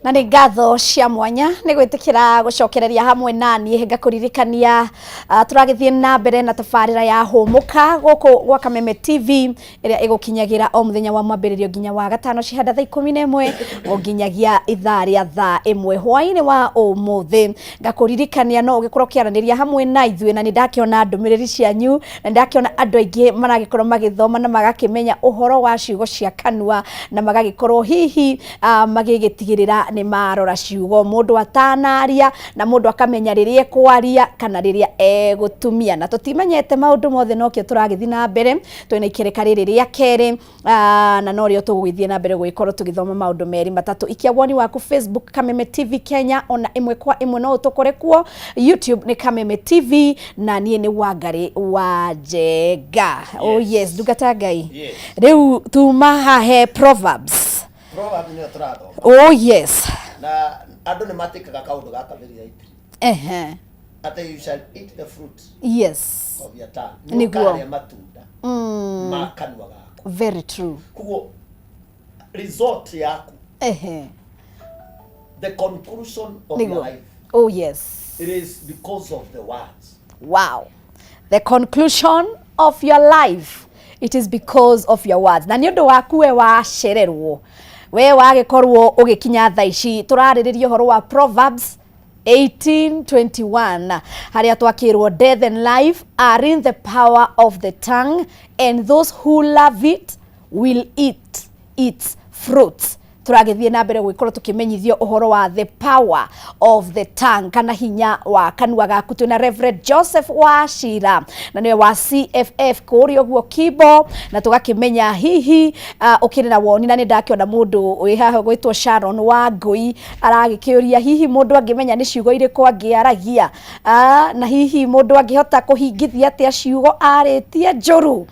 Na nĩ ngatho cia mwanya nĩ gwĩtĩkĩra gũcokereria hamwe na niĩ. Ngakũririkania tũragĩthiĩ na mbere na tabarĩra ya Hũmũka gũkũ gwa Kameme TV, ĩrĩa ĩgũkinyagĩra o mũthenya wa mwambĩrĩrio nginya wa gatano cihanda thaa 11 nginyagia ithaa rĩa thaa 1 hwaĩ-inĩ wa ũmũthĩ. Ngakũririkania no ũgĩkorwo ũkĩaranĩria hamwe na ithuĩ, na nĩ ndakĩona ndũmĩrĩri cianyu, na ndakĩona andũ aingĩ maragĩkorwo magĩthoma na magakĩmenya ũhoro wa ciugo cia kanua, na magagĩkorwo hihi magĩgĩtigĩrĩra nĩ marora ciugo mũndũ atanaria na mũndũ akamenya rĩrĩa ekwaria kana rĩrĩa egũtumia na tũtimenyete maũndũ mothe nokĩo tũragĩthiĩ na mbere twĩna ikereka rĩrĩ rĩa kerĩ na norio tũgũgĩthiĩ na mbere gũgĩkorwo tũgĩthoma maũndũ merĩ matatũ. Ikia woni waku Facebook Kameme TV Kenya, ona ĩmwe kwa ĩmwe no ũtũkore kuo. YouTube nĩ Kameme TV na niĩ nĩ Wangari wa Njenga. Oh yes, ndungata ya Ngai.
Yes.
Rĩu tuma hahe Proverbs.
Proverbs nĩyo tũrathoma.
Oh yes.
Na andũ nĩ matĩkaga kaũndũ gaka very lightly. Atĩ you shall eat the fruit of your tongue. Nĩ
Nĩguo.
ũkarĩa matunda ma kanua gaku.
Very true.
Koguo result yaku, the conclusion of your
Nĩguo.
life,
Oh yes.
it is because of the words.
Wow. The conclusion of your life, it is because of your words. Na nĩ ũndũ waku we wacererwo, we wagĩkorwo ũgĩkinya thaa ici tũrarĩrĩria ũhoro wa Proverbs 18:21 harĩa twakĩrwo death and life are in the power of the tongue and those who love it will eat its fruits. Tũragĩthiĩ na mbere gũgĩkorwo tũkĩmenyithio ũhoro wa the power of the tongue kana hinya wa kanua gaku. Twĩna Reverend Joseph Wachira na nĩwe wa CFF kũrĩa ũguo Kimbo, na tũgakĩmenya hihi ũkĩrĩ na woni, na nĩ ndakĩona mũndũ wĩ haha ũgwĩtwo Sharon wa Ngũi aragĩkĩũria hihi mũndũ angĩmenya nĩ ciugo irĩkũ angĩaragia, na hihi mũndũ angĩhota kũhingithia atĩa ciugo arĩtie njũru.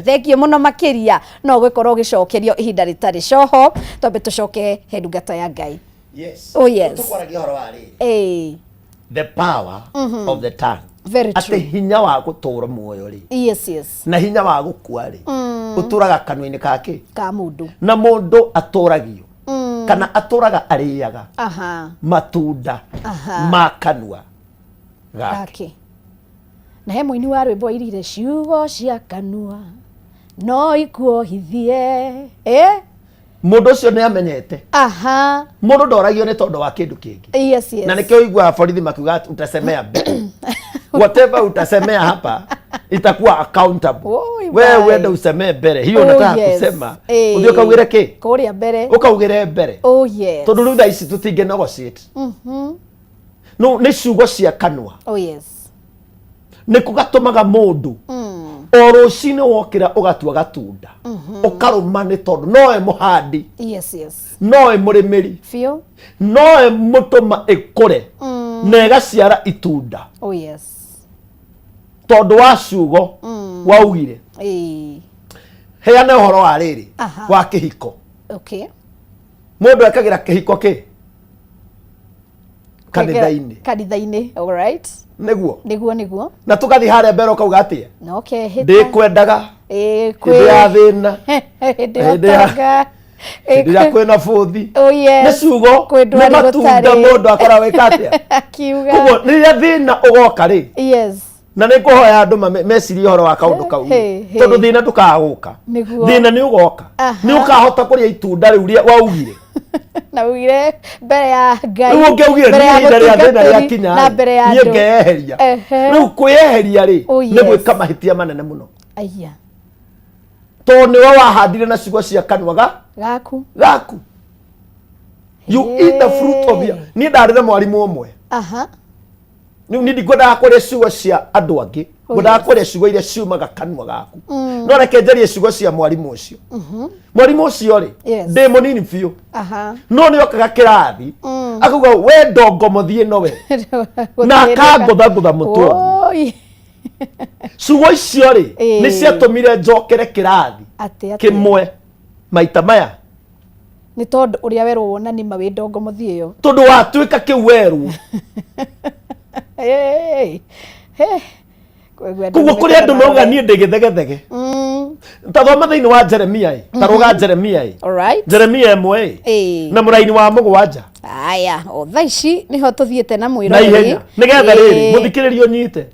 Thengiũ mũno makĩria, no ũgĩkorwo ũgĩcokerio ihinda rĩtarĩ coho. Twambe tũcoke he ndungata ya Ngai.
Yes.
Oh, yes.
Tũkwaragia ũhoro wa rĩrĩ. The power of the tongue.
Very
Atĩ
true.
hinya wa gũtũra muoyo rĩ
Yes, yes.
na hinya wa gũkua rĩ ũtũraga kanua-inĩ ka kĩ?
Ka mũndũ.
Na mũndũ atũragio kana atũraga arĩaga matunda ma kanua gake.
Gake. Na he mũini wa rwĩmbo airire ciugo cia kanua no ikuohithie.
Mũndũ ũcio nĩ amenyete. Mũndũ ndoragio nĩ tondũ wa kĩndũ kĩngĩ.
Yes, yes.
Na nĩkĩo ũiguaga borithi makiuga atĩ utasemea mbere. Whatever utasemea hapa itakuwa accountable.
Oi,
Wewe
bye.
uende usemee mbere hiyo
Oh,
unataka
yes.
kusema. Ũthiĩ ũkaugĩre kĩ?
Kũrĩa mbere.
Ũkaugĩre mbere.
Oh yes.
Tondũ rĩu thaa ici tũtingĩ negotiate. No nĩ ciugo cia kanua.
Oh yes.
Nĩko gatũmaga mũndũ o rũcinĩ wokĩra ũgatua gatunda ũkarũma nĩ tondũ nowe mũhandi,
Yes, yes.
nowe mũrĩmĩri,
Biũ.
nowe mũtũma ĩkũre na ĩgaciara itunda
Oh yes.
tondũ wa ciugo waugire. Heane ũhoro wa rĩrĩ wa kĩhiko.
Okay.
Mũndũ ekagĩra kĩhiko kĩ kanitha-inĩ.
Kanitha-inĩ, all right.
Nĩguo.
Nĩguo, nĩguo.
Na tũgathiĩ harĩa mbere ũkauga atĩa?
Na ũkehĩta.
Ndĩkwendaga hĩndĩ ya thĩna,
Hĩndĩ ya
hĩndĩ ya-
ũtonga.
hĩndĩ ĩrĩa kwĩna bũthi.
Oh yes.
Nĩ ciugo,
Kwĩ
nĩ
ndwari
matunda
gũtarĩ.
mũndũ akoragwo ĩka atĩa?
Akiuga.
Koguo rĩrĩa thĩna ũgoka rĩ,
Yes.
na nĩ ngũhoya andũ mecirie ũhoro wa kaũndũ kau
Hey, hey.
tondũ thĩna ndũkagũka.
Nĩguo.
Thĩna nĩ ũgoka, nĩ ũkahota kũrĩa itunda rĩu rĩa waugire.
Na ugire mbere ya Ngai.
Rĩu ũngĩaugire
mbere ya
niĩ ihinda rĩa thĩna
mũtungatĩri
rĩakinya
na mbere ya
niĩ
andũ.
ngeyeheria. Rĩu kwĩyeheria rĩ,
Oh,
nĩ
yes.
gwĩka mahĩtia manene mũno
Aya.
tondũ nĩwe wahandire na ciugo cia kanua ga
Gaku.
gaku. You eat the fruit of your. Niĩ ndarĩ na mwarimũ ũmwe. Rĩu niĩ ndikwendaga kũrĩa ciugo cia andũ angĩ,
Oh,
ngwendaga
yes.
kũrĩa ciugo iria ciumaga kanua gaku. No reke njarie ciugo cia mwarimũ ũcio. Mwarimũ ũcio rĩ,
Yes.
ndĩ mũnini biũ, no nĩ okaga kĩrathi akauga we ndongo mũthiĩ nowe, na akangũthangũtha mũtwe ũguo.
Oi.
Ciugo icio rĩ, nĩ ciatũmire njokere kĩrathi
Atĩ atĩ.
kĩmwe maita maya.
Nĩ tondũ ũrĩa werwo wona nĩ ma wĩ ndongo mũthiĩ ĩyo.
Tondũ watuĩka kĩu werwo.
Hey. Hey. Kũigua andũ
Koguo kũrĩ andũ
nĩmekaga
mauga niĩ ndĩ gĩthegethege. Ta thoma thĩinĩ wa Jeremia ĩ, ta rũga Jeremia ĩ.
All right.
Jeremia 1 ĩ, na mũraini wa 7.
Aya, o thaa ici nĩho tũthiĩte na
Na
mwĩroreri.
ihenya nĩgetha rĩrĩ mũthikĩrĩrio ũnyite.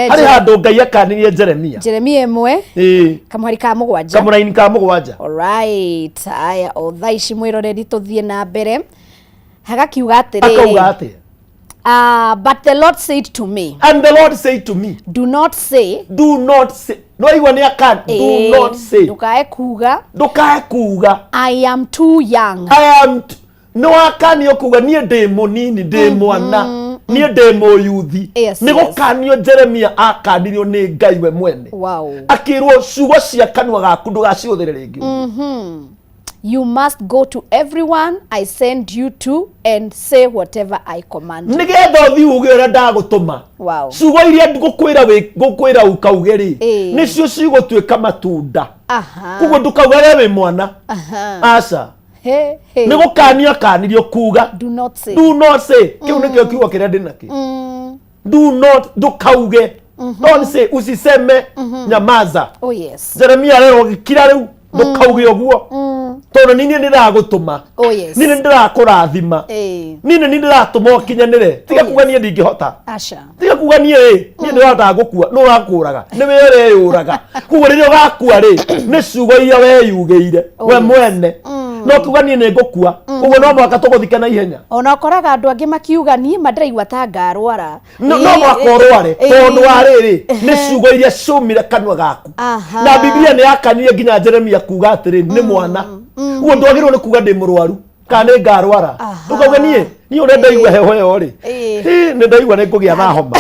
Harĩ handũ Ngai akanirie Jeremia.
Jeremia 1 kamũhari ka 7.
Kamũraini ka 7.
Alright. Aya, o thaa ici mwĩroreri tũthiĩ na mbere. Hagakiuga atĩrĩrĩ.
Akauga atĩa?
But the Lord said to me.
And the Lord said to me.
Do not say.
Do not say. No igua nĩ akan. Do not say.
Ndũkae kuga.
Ndũkae kuga.
I am too young.
I am
Nĩ wakanio kuga niĩ ndĩ mũnini, ndĩ mwana, niĩ ndĩ mũyuthi. Nĩ gũkanio Jeremia akanirio nĩ Ngai we mwene. Akĩrwo ciugo cia kanua gaku ndũgacihũthĩre rĩngĩ.
You must go to everyone I send you to and say whatever I command you.
Nĩgetha ũthiĩ uge ũrĩa ndagũtũma. Ciugo iria ngũkwĩra ngũkwĩra ũkauge rĩ, nĩcio cigũtuĩka matunda. Koguo ndũkaugage wĩ mwana. Aca.
He, he.
Nĩ gũkanio akanirio kuga
Do not say.
Do not say. Kĩu nĩkĩo kiugo kĩrĩa ndĩ nakĩo. Do not, ndũkauge. Don't say, usiseme, nyamaza.
Oh yes.
Jeremia arerwo gĩkira rĩu, ndũkauge ũguo, tondũ nĩ niĩ ndĩragũtũma.
Oh yes.
Niĩ nĩ ndĩrakũrathima. Niĩ nĩ niĩ ndĩratũma ũkinyanĩre. Tiga kuga niĩ ndingĩhota.
Aca.
Tiga kuga niĩ ĩ niĩ ndĩrahota gũkua. Nũ ũrakũraga? Nĩ we ũreyũraga. Koguo rĩrĩa ũgakua rĩ, nĩ ciugo iria weyugĩire we mwene. No kuga niĩ nĩ ngũkua, koguo no mũhaka tũgũthike na ihenya.
Ona ũkoraga andũ angĩ makiuga niĩ ma ndĩraigua ta ngarwara.
No no mũhaka ũrware, tondũ wa rĩrĩ, nĩ ciugo iria ciumire kanua gaku. Na Biblia nĩ yakanirie nginya Jeremia kuga atĩrĩ, nĩ mwana. Ũguo ndwagĩrĩirwo nĩ kuga ndĩ mũrwaru kana nĩ ngarwara. Ndũkauge niĩ niĩ ũrĩa ndaigua heho ĩyo rĩ, nĩ ndaigua nĩ ngũgĩa na homa.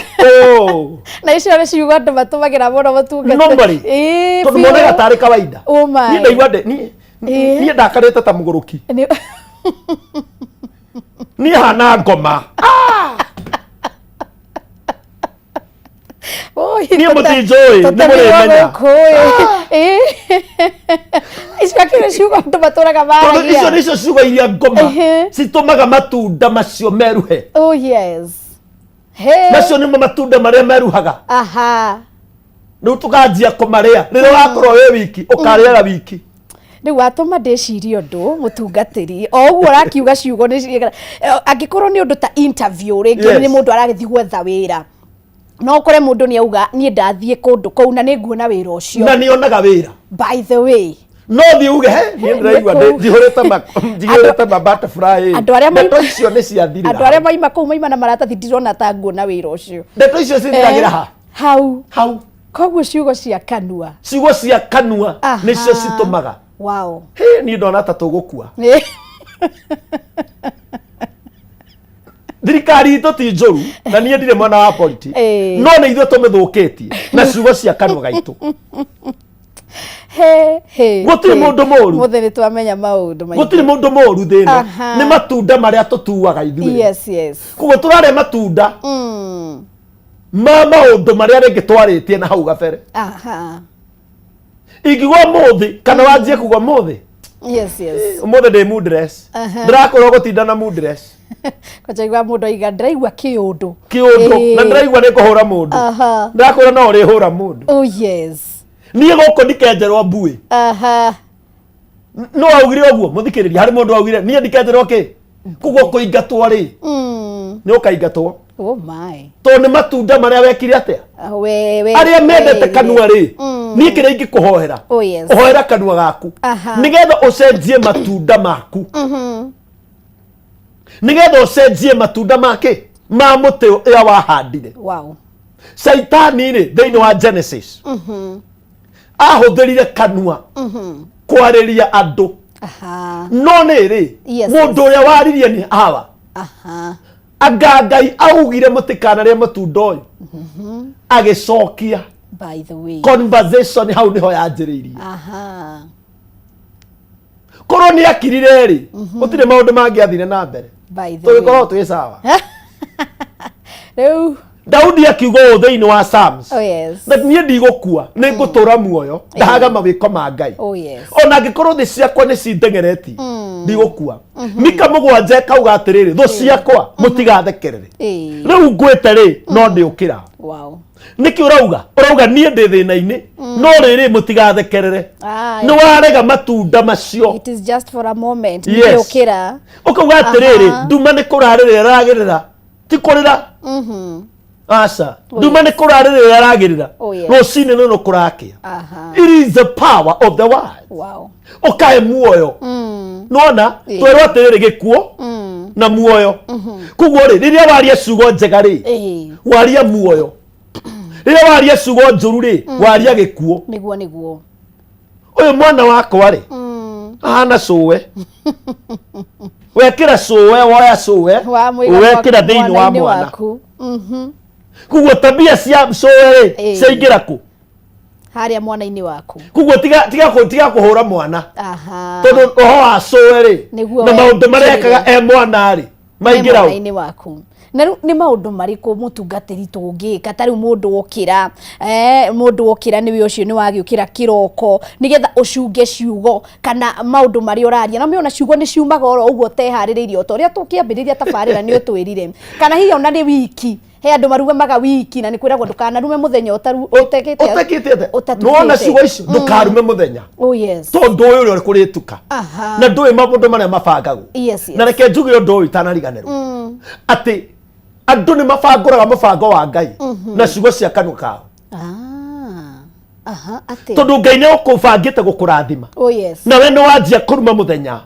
Oh.
Na icio nĩ ciugo andũ matũmagĩra mũno mũtungata.
Normally, tondũ
biũ.
monaga tarĩ kawaida.
Oh my.
Niĩ ndaigua niĩ niĩ ndakarĩte ta mũgũrũki. Niĩ hana ngoma.
Oi,
Niĩ mũtinjũĩ, nĩ mũrĩmenya.
Icio akĩrĩ ciugo andũ matũraga
Tondũ icio
maragia.
nĩcio ciugo iria ngoma citũmaga matunda macio meruhe.
Oh yes. He.
Macio nĩmo matunda marĩa meruhaga. Rĩu tũkanjia kũmarĩa rĩrĩa ũgakorwo wĩ wiki, ũkarĩaga wiki.
Rĩu watũma ndĩcirie ũndũ mũtungatĩri, o ũguo ũrakiuga ciugo nĩ angĩkorwo nĩ ũndũ ta interview rĩngĩ, nĩ mũndũ aragĩthiĩ gwetha wĩra, no ũkore mũndũ nĩ auga niĩ ndathiĩ kũndũ kũu na nĩ nguona wĩra ũcio.
Na nĩ onaga wĩra.
By the way,
no thiĩ uge he niĩ ndĩraigua
Nĩ kũu.
njihũrĩte ma butterfly.
Andũ arĩa
Ndeto icio nĩ ciathirĩra.
Andũ arĩa maima kũu maima na maratathi, ndirona ta nguona wĩra ũcio.
Ndeto icio cithiragĩra ha?
Hau.
Hau.
Koguo ciugo cia kanua.
Ciugo cia kanua nĩcio citũmaga.
Wow.
Hĩ, niĩ ndona ta tũgũkua. Thirikari itũ ti njũru, na niĩ ndirĩ mwena wa politics, no nĩ ithuĩ tũmĩthũkĩtie na ciugo cia kanua gaitũ.
He, he,
Gũtirĩ
he.
mũndũ mũru.
Mũthĩ nĩ twamenya maũndũ maingĩ.
Gũtirĩ mũndũ mũru thĩ ĩno. Nĩ matunda marĩa tũtuaga ithuĩ.
Yes.
Koguo tũrarĩa matunda ma maũndũ marĩa rĩngĩ twarĩtie na hau gabere. Ingiuga ũmũthĩ kana wanjie kuga ũmũthĩ,
Yes.
Ũmũthĩ ndĩ moodless. Ndĩrakorwo gũtinda na moodless.
Kwanja igua mũndũ aiga ndĩraigua kĩũndũ.
Kĩũndũ na ndĩraigua nĩ ngũhũra mũndũ. Ndĩrakwĩra no ũrĩhũra mũndũ.
Oh yes.
Niĩ gũkũ ndikenjerwo mbuĩ. No augire ũguo mũthikĩrĩria, harĩ mũndũ augire niĩ ndikenjerwo kĩ. Koguo kũingatwo rĩ, nĩ ũkaingatwo.
Oh my.
Tondũ nĩ matunda marĩa wekire atĩa?
Ah, we we.
Arĩa mendete kanua rĩ, niĩ kĩrĩa ingĩkũhoera,
Oh yes.
ũhoera kanua gaku nĩgetha ũcenjie matunda maku, nĩgetha ũcenjie matunda make ma mũtĩ ũrĩa wahandire. Caitani rĩ, thĩinĩ wa Genesis ahũthĩrire kanua kwarĩria andũ. No nĩ rĩ, mũndũ ũrĩa waririe nĩ Hawa. Anga Ngai augire mũtikanarĩe matunda ũyũ? Agĩcokia.
By the way.
Conversation hau nĩho yanjĩrĩirie. Korwo nĩ akirire rĩ, gũtirĩ maũndũ mangĩathire na mbere.
By the way.
Tũgĩkorwo twĩ sawa.
Rĩu.
Daudi akiuga ũũ thĩinĩ wa Psalms,
Oh yes.
na niĩ ndigũkua, nĩ ngũtũra muoyo ndahaga mawĩko ma Ngai.
Oh yes.
Ona angĩkorwo thĩ ciakwa nĩ cindengeretie, ndigũkua. Mika 7 ĩkauga atĩrĩrĩ, thũ ciakwa mũtigathekerere. Rĩu ngwĩte rĩ, no ndĩũkĩra.
Wow.
Nĩkĩ ũrauga? Ũrauga niĩ ndĩ thĩna-inĩ, no rĩrĩ, mũtigathekerere. Nĩ warega matunda macio.
It is just for a moment.
Yes.
Nĩũkĩra.
Ũkauga atĩrĩrĩ, nduma nĩ kũrarĩrĩra ĩragĩrĩra, ti kũrĩra. Aca, nduma nĩ kũrarĩrĩra ĩragĩrĩra.
Oh, yes.
Rũcinĩ nĩ kũrakĩa. It is the power of the word. Ũkae muoyo. Nona twerwo atĩrĩrĩ, gĩkuo na muoyo. Koguo rĩ, rĩrĩa waria ciugo njega rĩ, waria muoyo. Rĩrĩa waria ciugo njũru rĩ, waria gĩkuo.
Nĩguo nĩguo.
Ũyũ mwana wakwa rĩ, ahana cũwe. Wekĩra cũwe, woya cũwe
Wamũiga
wekĩra thĩinĩ wa
mwana-inĩ
mwana.
waku.
Koguo tabia cia cũwe rĩ ciaingĩra kũ?
Harĩa mwana-inĩ waku.
Koguo tiga kũhũra mwana, tondũ ũhoro wa cũwe rĩ
Nĩguo
na
we
maũndũ marĩa ekaga e mwana rĩ maingĩra ũ?
Mwana-inĩ waku. Na rĩu nĩ maũndũ marĩkũ mũtungatĩri tũngĩka ta rĩu mũndũ wokĩra, mũndũ wokĩra nĩwe ũcio nĩ wagĩũkĩra kĩroko nĩgetha ũcunge ciugo kana maũndũ marĩa ũraria, na ona ciugo nĩ ciumaga oro ũguo ũteharĩrĩirie, o ta ũrĩa tũkĩambĩrĩria tabarĩra nĩ ũtwĩrire, kana hihi ona nĩ wiki he andũ marugamaga wiki na nĩ kwĩragwo ndũkanarume mũthenya ũtekĩte.
Ũtekĩte atĩa?
Ũtatukĩte.
Nĩwona ciugo icio, ndũkarume mũthenya,
Oh yes.
tondũ ũyũ ũrĩa kũrĩtuka na ndũĩ maũndũ marĩa mabangagwo.
Yes.
Na reke njuge ũndũ ũyũ itanariganĩrwo, atĩ andũ nĩ mabangũraga mũbango wa Ngai na ciugo cia kanua kao.
Aha, atĩa?
Tondũ Ngai nĩ ũkũbangĩte gũkũrathima,
Oh yes.
na we nĩ wanjia kũruma mũthenya,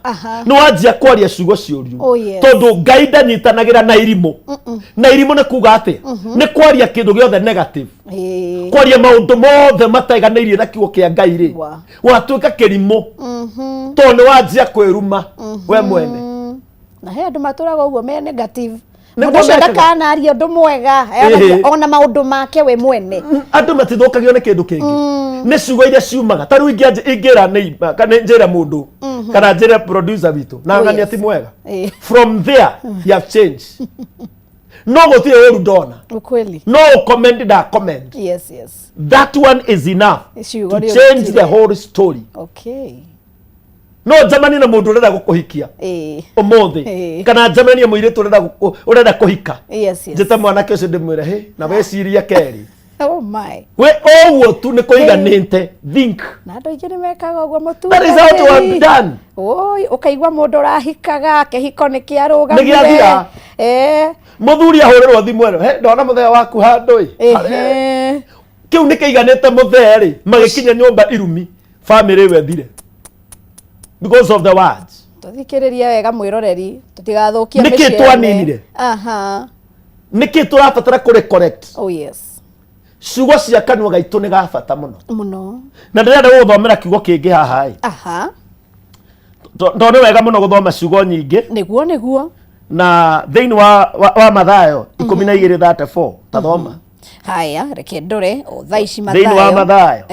nĩ wanjia kwaria ciugo ciũriu.
Oh, yes.
Tondũ Ngai ndanyitanagĩra na irimũ, na irimũ nĩ kuga atĩa? Nĩ kwaria kĩndũ gĩothe negative, kwaria maũndũ mothe mateganĩirie na kiugo kĩa Ngai rĩ, watuĩka kĩrimũ, tondũ nĩ wanjia kwĩruma we mwene.
Na he andũ matũraga ũguo me negative.
Nĩguo
Mũndũ ũcio
mekaga.
ndakanaria ũndũ mwega, ona maũndũ make we mwene.
Andũ matithũkagio nĩ kĩndũ kĩngĩ, nĩ ciugo iria ciumaga. Ta rĩu ingĩra neighbor, kana njĩre mũndũ, kana njĩre producer witũ na
Oh,
ng'ania
yes.
ti mwega, from there he have changed, no gũtirĩ ũru ndona.
Ukweli.
No comment da comment.
Yes.
That one is enough
Ciugo
to
nĩ
change
ũrutire.
the whole story. No njemanie na mũndũ ũrenda gũkũhikia ũmũthĩ, kana njemanie mũirĩtu ũrenda kũhika, njĩte mwanake ũcio ndĩmwĩre hĩ na wecirie kerĩ.
Oh my.
We ũguo tu nĩ kũiganĩte think.
Na andũ aingĩ nĩ mekaga ũguo.
That is how to have done.
Oi, ũkaigua mũndũ ũrahikaga kĩhiko nĩ kĩarũgamire.
Nĩ gĩathira. Mũthuri ahũrĩrwo thimũ ĩno, "He, ndona mũthee waku handũ ĩ." Kĩu nĩ kĩiganĩte mũthee rĩ, magĩkinya nyũmba irumi family ĩyo ĩthire because of the words.
Tũthikĩrĩrie wega mwĩroreri, tũtigathũkie
Nĩkĩ
mĩciĩ ene.
twaninire? Nĩkĩ tũrabatara kũrĩ correct?
Oh yes.
Ciugo cia kanua gaitũ nĩ ga bata mũno.
Mũno.
Na ndĩrenda gũgũthomera kiugo kĩngĩ haha ĩ. Tondũ nĩ wega mũno gũthoma ciugo nyingĩ.
Nĩguo nĩguo.
Na thĩinĩ wa Mathayo 12:34, tathoma.
Haya, reke ndore o thaa ici.
Thĩinĩ wa Mathayo.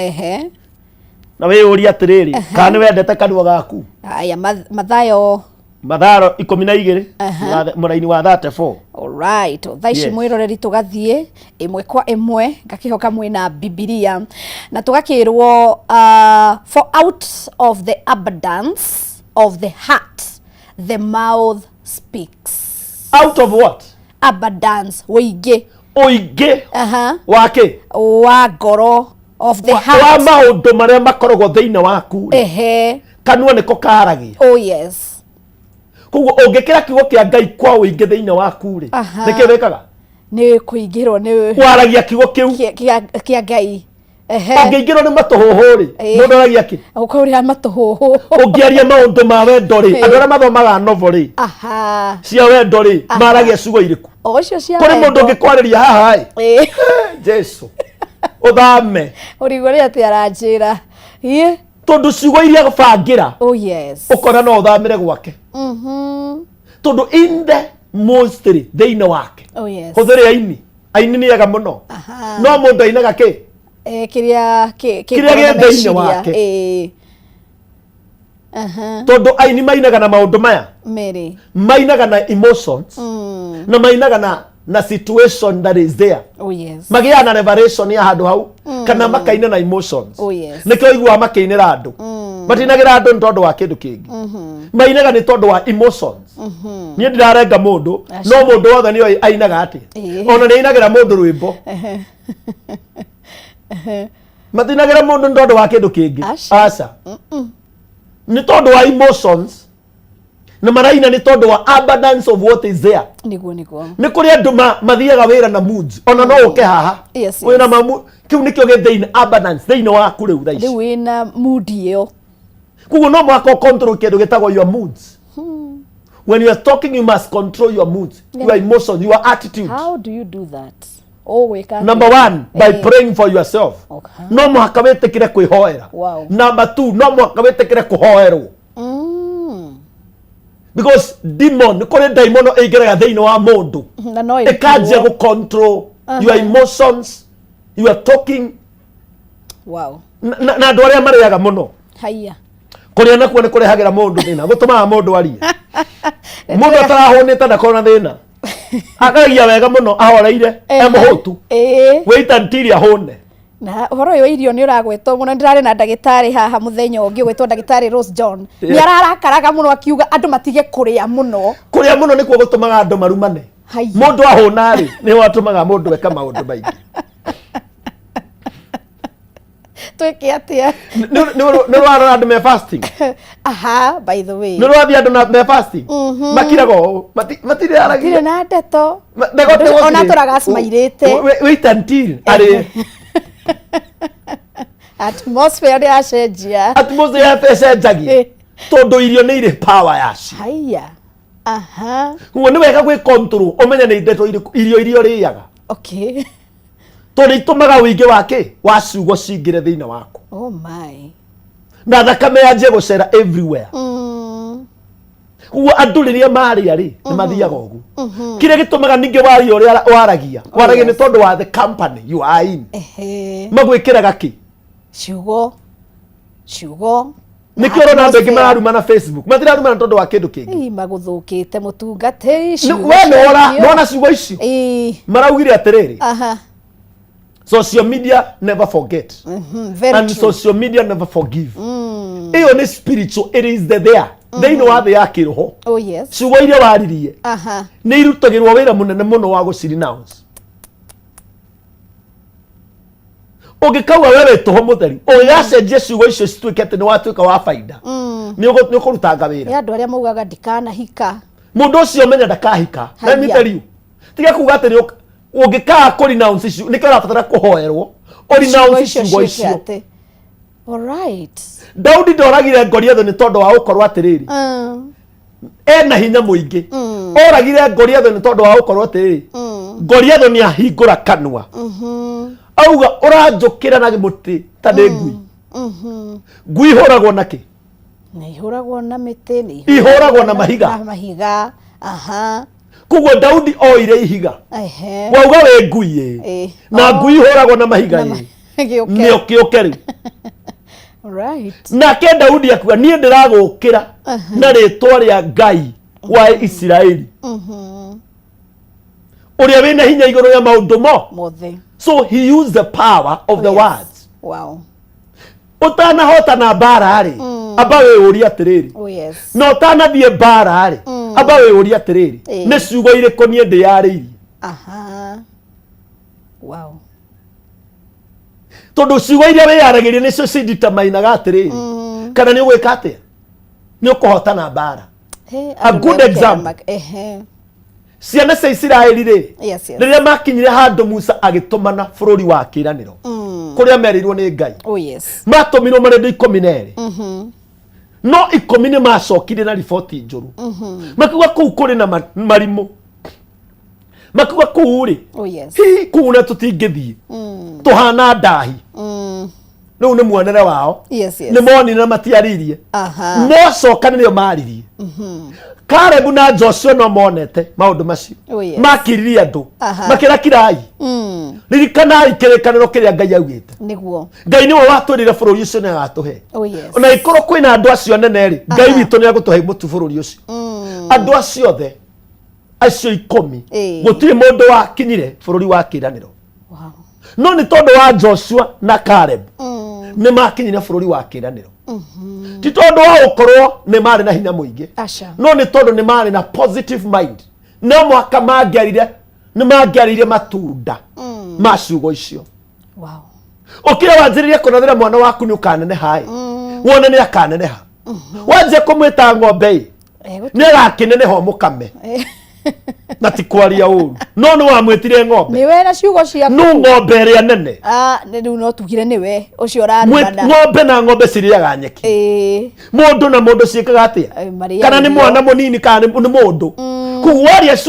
Na wĩyũrie atĩrĩrĩ, kana nĩ wendete kanua gaku?
Haya, Mathayo.
Mathayo 12 mũraini wa 34.
Alright, o thaa ici mwĩroreri tũgathiĩ ĩmwe kwa ĩmwe, ngakĩhoka mwĩna Bibilia na tũgakĩrwo, for out of the abundance of the heart the mouth speaks.
Out of what?
Abundance, ũingĩ.
Ũingĩ wa kĩ?
Wa ngoro, of the
wa
heart.
Maũndũ marĩa makoragwo thĩinĩ waku rĩ, kanua nĩko karagia.
Oh yes.
Koguo ũngĩkĩra kiugo kĩa Ngai kwa ũingĩ thĩinĩ waku rĩ, nĩkĩ wĩkaga?
Nĩ kũingĩrwo nĩ
Waragia kiugo kĩu
kĩa Ngai.
Ũngĩingĩrwo nĩ matũhũhũ rĩ, mũndũ aragia kĩ?
Ũkũrĩa matũhũhũ.
Ũngĩaria maũndũ ma wendo rĩ, andũ arĩa mathomaga novel rĩ, cia wendo rĩ, maragia ciugo irĩkũ?
O icio cia
Kũrĩ mũndũ
wendo.
ũngĩkwarĩria haha ĩ, Jesu, ũthame.
Ũrigwo nĩ atĩ aranjĩra.
Tondũ ciugo iria bangĩra,
Oh yes.
ũkona no ũthamĩre gwake, tondũ in the mostly thĩinĩ wake.
Oh yes.
Hũthĩre aini, aini nĩ ega mũno, no mũndũ ainaga kĩ?
Kĩrĩa
Kĩrĩa
ngoro na
gĩ thĩinĩ
meciria.
wake. Tondũ aini mainaga na maũndũ maya.
Merĩ.
Mainaga na emotions, na mainaga na situation that is there.
Oh yes.
Magĩaga na revelation ya handũ hau, kana makaina na emotions.
Oh yes.
Nĩkĩo iguaga makĩinĩra andũ. Matinagĩra andũ nĩ tondũ wa kĩndũ kĩngĩ, mainaga nĩ tondũ wa emotions. Niĩ ndirarenga mũndũ, no mũndũ wothe nĩoĩ ainaga atĩa. Ona nĩ ainagĩra mũndũ rwĩmbo. Matinagĩra mũndũ nĩ tondũ wa kĩndũ kĩngĩ.
Aca.
Aca, nĩ tondũ wa emotions, na maraina nĩ tondũ wa abundance of what is there.
Nĩguo nĩguo.
Nĩ kũrĩ andũ mathiaga wĩra na moods, ona no ũke haha wĩna mamu kĩu nĩkĩo gĩ thĩinĩ, abundance thĩinĩ waku rĩu thaa ici.
Rĩu wĩna mood ĩyo.
Koguo no mũhaka control kĩndũ gĩtagwo your moods. When you are talking, you must control your moods, your emotions, your attitude.
How do you do that? Ũgwĩka atĩa?
Number one, by praying for yourself. No mũhaka wĩtĩkĩre kwĩhoera. Number two, no mũhaka wĩtĩkĩre kũhoerwo. Because demon, nĩ kũrĩ ndaimono ĩingĩraga thĩinĩ wa mũndũ
Na no
ĩkanjia
ĩrutwo.
gũ control your emotions, your talking. Na andũ arĩa marĩaga mũno.
Haiya.
Kũrĩa nakuo nĩ kũrehagĩra mũndũ thĩna, gũtũmaga mũndũ arie. Mũndũ atarahũnĩte ndakorwo na thĩna, akaragia wega mũno ahoreire, e mũhũtu. Wait until ahũne.
Na ũhoro ũyũ wa irio nĩ ũragwetwo mũno. Ndĩrarĩ na ndagĩtarĩ haha mũthenya ũngĩ ũgwĩtwo ndagĩtarĩ Rose John. Nĩ ararakaraga mũno akiuga andũ matige kũrĩa mũno.
Kũrĩa mũno nĩkuo gũtũmaga andũ marumane.
Haiya.
Mũndũ ahũna rĩ, nĩho atũmaga mũndũ eka maũndũ maingĩ.
Twĩke atĩa?
Nĩ ũrarora andũ me fasting?
Aha, by the way.
Nĩ ũrathiĩ andũ me fasting makiraga ũũ, matirĩaragia.
Matirĩ na ndeto. Ona tũraga cimairĩte.
Wait until arĩe.
Atmosphere nĩ yacenjia.
Atmosphere ĩcenjagia tondũ irio nĩ irĩ power yacio.
Haiya. Aha.
Koguo nĩ wega gwĩ control, ũmenye nĩ ndeto irĩkũ, irio iria ũrĩaga, tondũ itũmaga ũingĩ wa kĩ wa ciugo cingĩre thĩinĩ waku
Oh my.
na thakame yanjie gũcera everywhere. Koguo andũ rĩrĩa marĩa rĩ, nĩ mathiaga ũguo. Kĩrĩa gĩtũmaga ningĩ waria ũrĩa waragia, waragia nĩ tondũ wa the company you are in. Magwĩkĩraga kĩ?
Ciugo. Ciugo.
Nĩkĩo ũrona andũ aingĩ mararumana Facebook, matirarumana tondũ wa kĩndũ kĩngĩ.
Ii, magũthũkĩte mũtungatĩri. Ciugo
We nĩwona
ciacio.
nĩwona ciugo icio maraugire atĩrĩrĩ, social media never forget
Very
and
true.
social media never forgive. Ĩyo nĩ spiritual, it is the there thĩinĩ wa thĩ ya kĩroho.
Oh yes.
Ciugo iria waririe nĩ irutagĩrwo wĩra mũnene mũno wa gũci-renounce. Ũngĩkauga we wĩ tũhũ mũtheri, ũgĩgacenjia ciugo icio cituĩke atĩ nĩ watuĩka wa baida, nĩ ũkũrutanga wĩra.
Nĩ andũ arĩa maugaga ndikanahika.
Mũndũ ũcio menya ndakahika. Let me
Haiya.
tell you, tiga kuga atĩ nĩ ũngĩkaga kũ renounce icio, nĩkĩo ũrabatara kũhoerwo ũ renounce ciugo
ciĩke
icio.
atĩ. All right.
Daudi ndoragire Goliath nĩ tondũ wa gũkorwo atĩrĩrĩ ena hinya mũingĩ. Oragire Goliath nĩ tondũ wa gũkorwo atĩrĩrĩ, Goliath nĩ ahingũra kanua auga, ũranjũkĩra na mũtĩ ta ndĩ ngui. Ngui ihũragwo na kĩ?
Nĩ ihũragwo na mĩtĩ, nĩ
Ihũragwo na mahiga.
Na mahiga. Aha.
Koguo Daudi oire ihiga. Wauga wĩ ngui ĩ, na
Oh.
ngui ihũragwo na mahiga
Na
ĩ,
gĩũke.
nĩ ũkĩũke rĩu.
Right.
Nake Daudi akiuga, niĩ ndĩragũkĩra na rĩtwa rĩa Ngai wa Isiraeli ũrĩa wĩna hinya igũrũ rĩa maũndũ mo
Mothe.
So he used the power of the words. Ũtanahotana mbara rĩ, amba wĩyũrie atĩrĩrĩ,
Oh yes.
na ũtanathiĩ mbara rĩ, amba wĩyũrie atĩrĩrĩ, nĩ ciugo irĩkũ niĩ ndĩyarĩirie?
Aha. Wow.
Tondũ ciugo iria wĩyaragĩria nĩcio cideterminaga atĩrĩrĩ kana nĩ ũgwĩka atĩa, nĩ ũkũhotana mbara.
Hey,
A
andũ
good
megũkera
example. Ciana cia Isiraeli rĩ, rĩrĩa makinyire handũ Musa agĩtũmana bũrũri wa kĩĩranĩro kũrĩa merĩirwo nĩ Ngai,
Oh yes.
matũmirwo marĩ andũ 12, no 10 nĩ macokire na riboti njũru, makiuga kũu kũrĩ na marimũ, makiuga kũu rĩ,
Oh yes.
hihi kũu na tũtingĩthiĩ, tũhana ndahi. Rĩu nĩ muonere wao. Nĩ monire na matiaririe. Mocoka nĩrĩo maririe. Kalebu na Joshua no monete maũndũ macio.
Oh, yes.
Makiririe andũ, makĩra, kirai, ririkanai kĩrĩkanĩro kĩrĩa Ngai augĩte.
Nĩguo.
Ngai nĩwe watwĩrire bũrũri ũcio nĩ agatũhe.
Oh yes.
Ona ikorwo kwĩna andũ acio anene rĩ, Ngai witũ nĩ agũtũhe mũtu bũrũri ũcio. Andũ acio othe acio 10, gũtirĩ mũndũ wakinyire bũrũri wa kĩĩranĩro. No nĩ tondũ wa Joshua na Caleb nĩ makinyire bũrũri wa kĩĩranĩro, ti tondũ wa gũkorwo nĩ marĩ na hinya mũingĩ,
Aca.
no nĩ tondũ nĩ marĩ na positive mind. No mwaka mangĩarire, nĩ mangĩarire matunda ma ciugo icio. Ũkĩra wanjĩrĩrie kũrathĩra mwana waku nĩ ũkaneneha ĩ, wone nĩ akaneneha. Wanjia kũmwĩta ng'ombe ĩ, nĩ agakĩneneha ũmũkame na ti kwaria ũru, no nĩ wamwĩtire ng'ombe.
Nĩwe na ciugo ciaku.
Nũ ng'ombe ĩrĩa nene?
Ah, rĩu no tugire nĩwe ũcio ũrarumana.
Ng'ombe na ng'ombe cirĩaga nyeki. Mũndũ na mũndũ ciĩkaga atĩa?
Marĩaga
Kana nĩ
irio.
mwana mũnini kana nĩ mũndũ. Koguo waria ciugo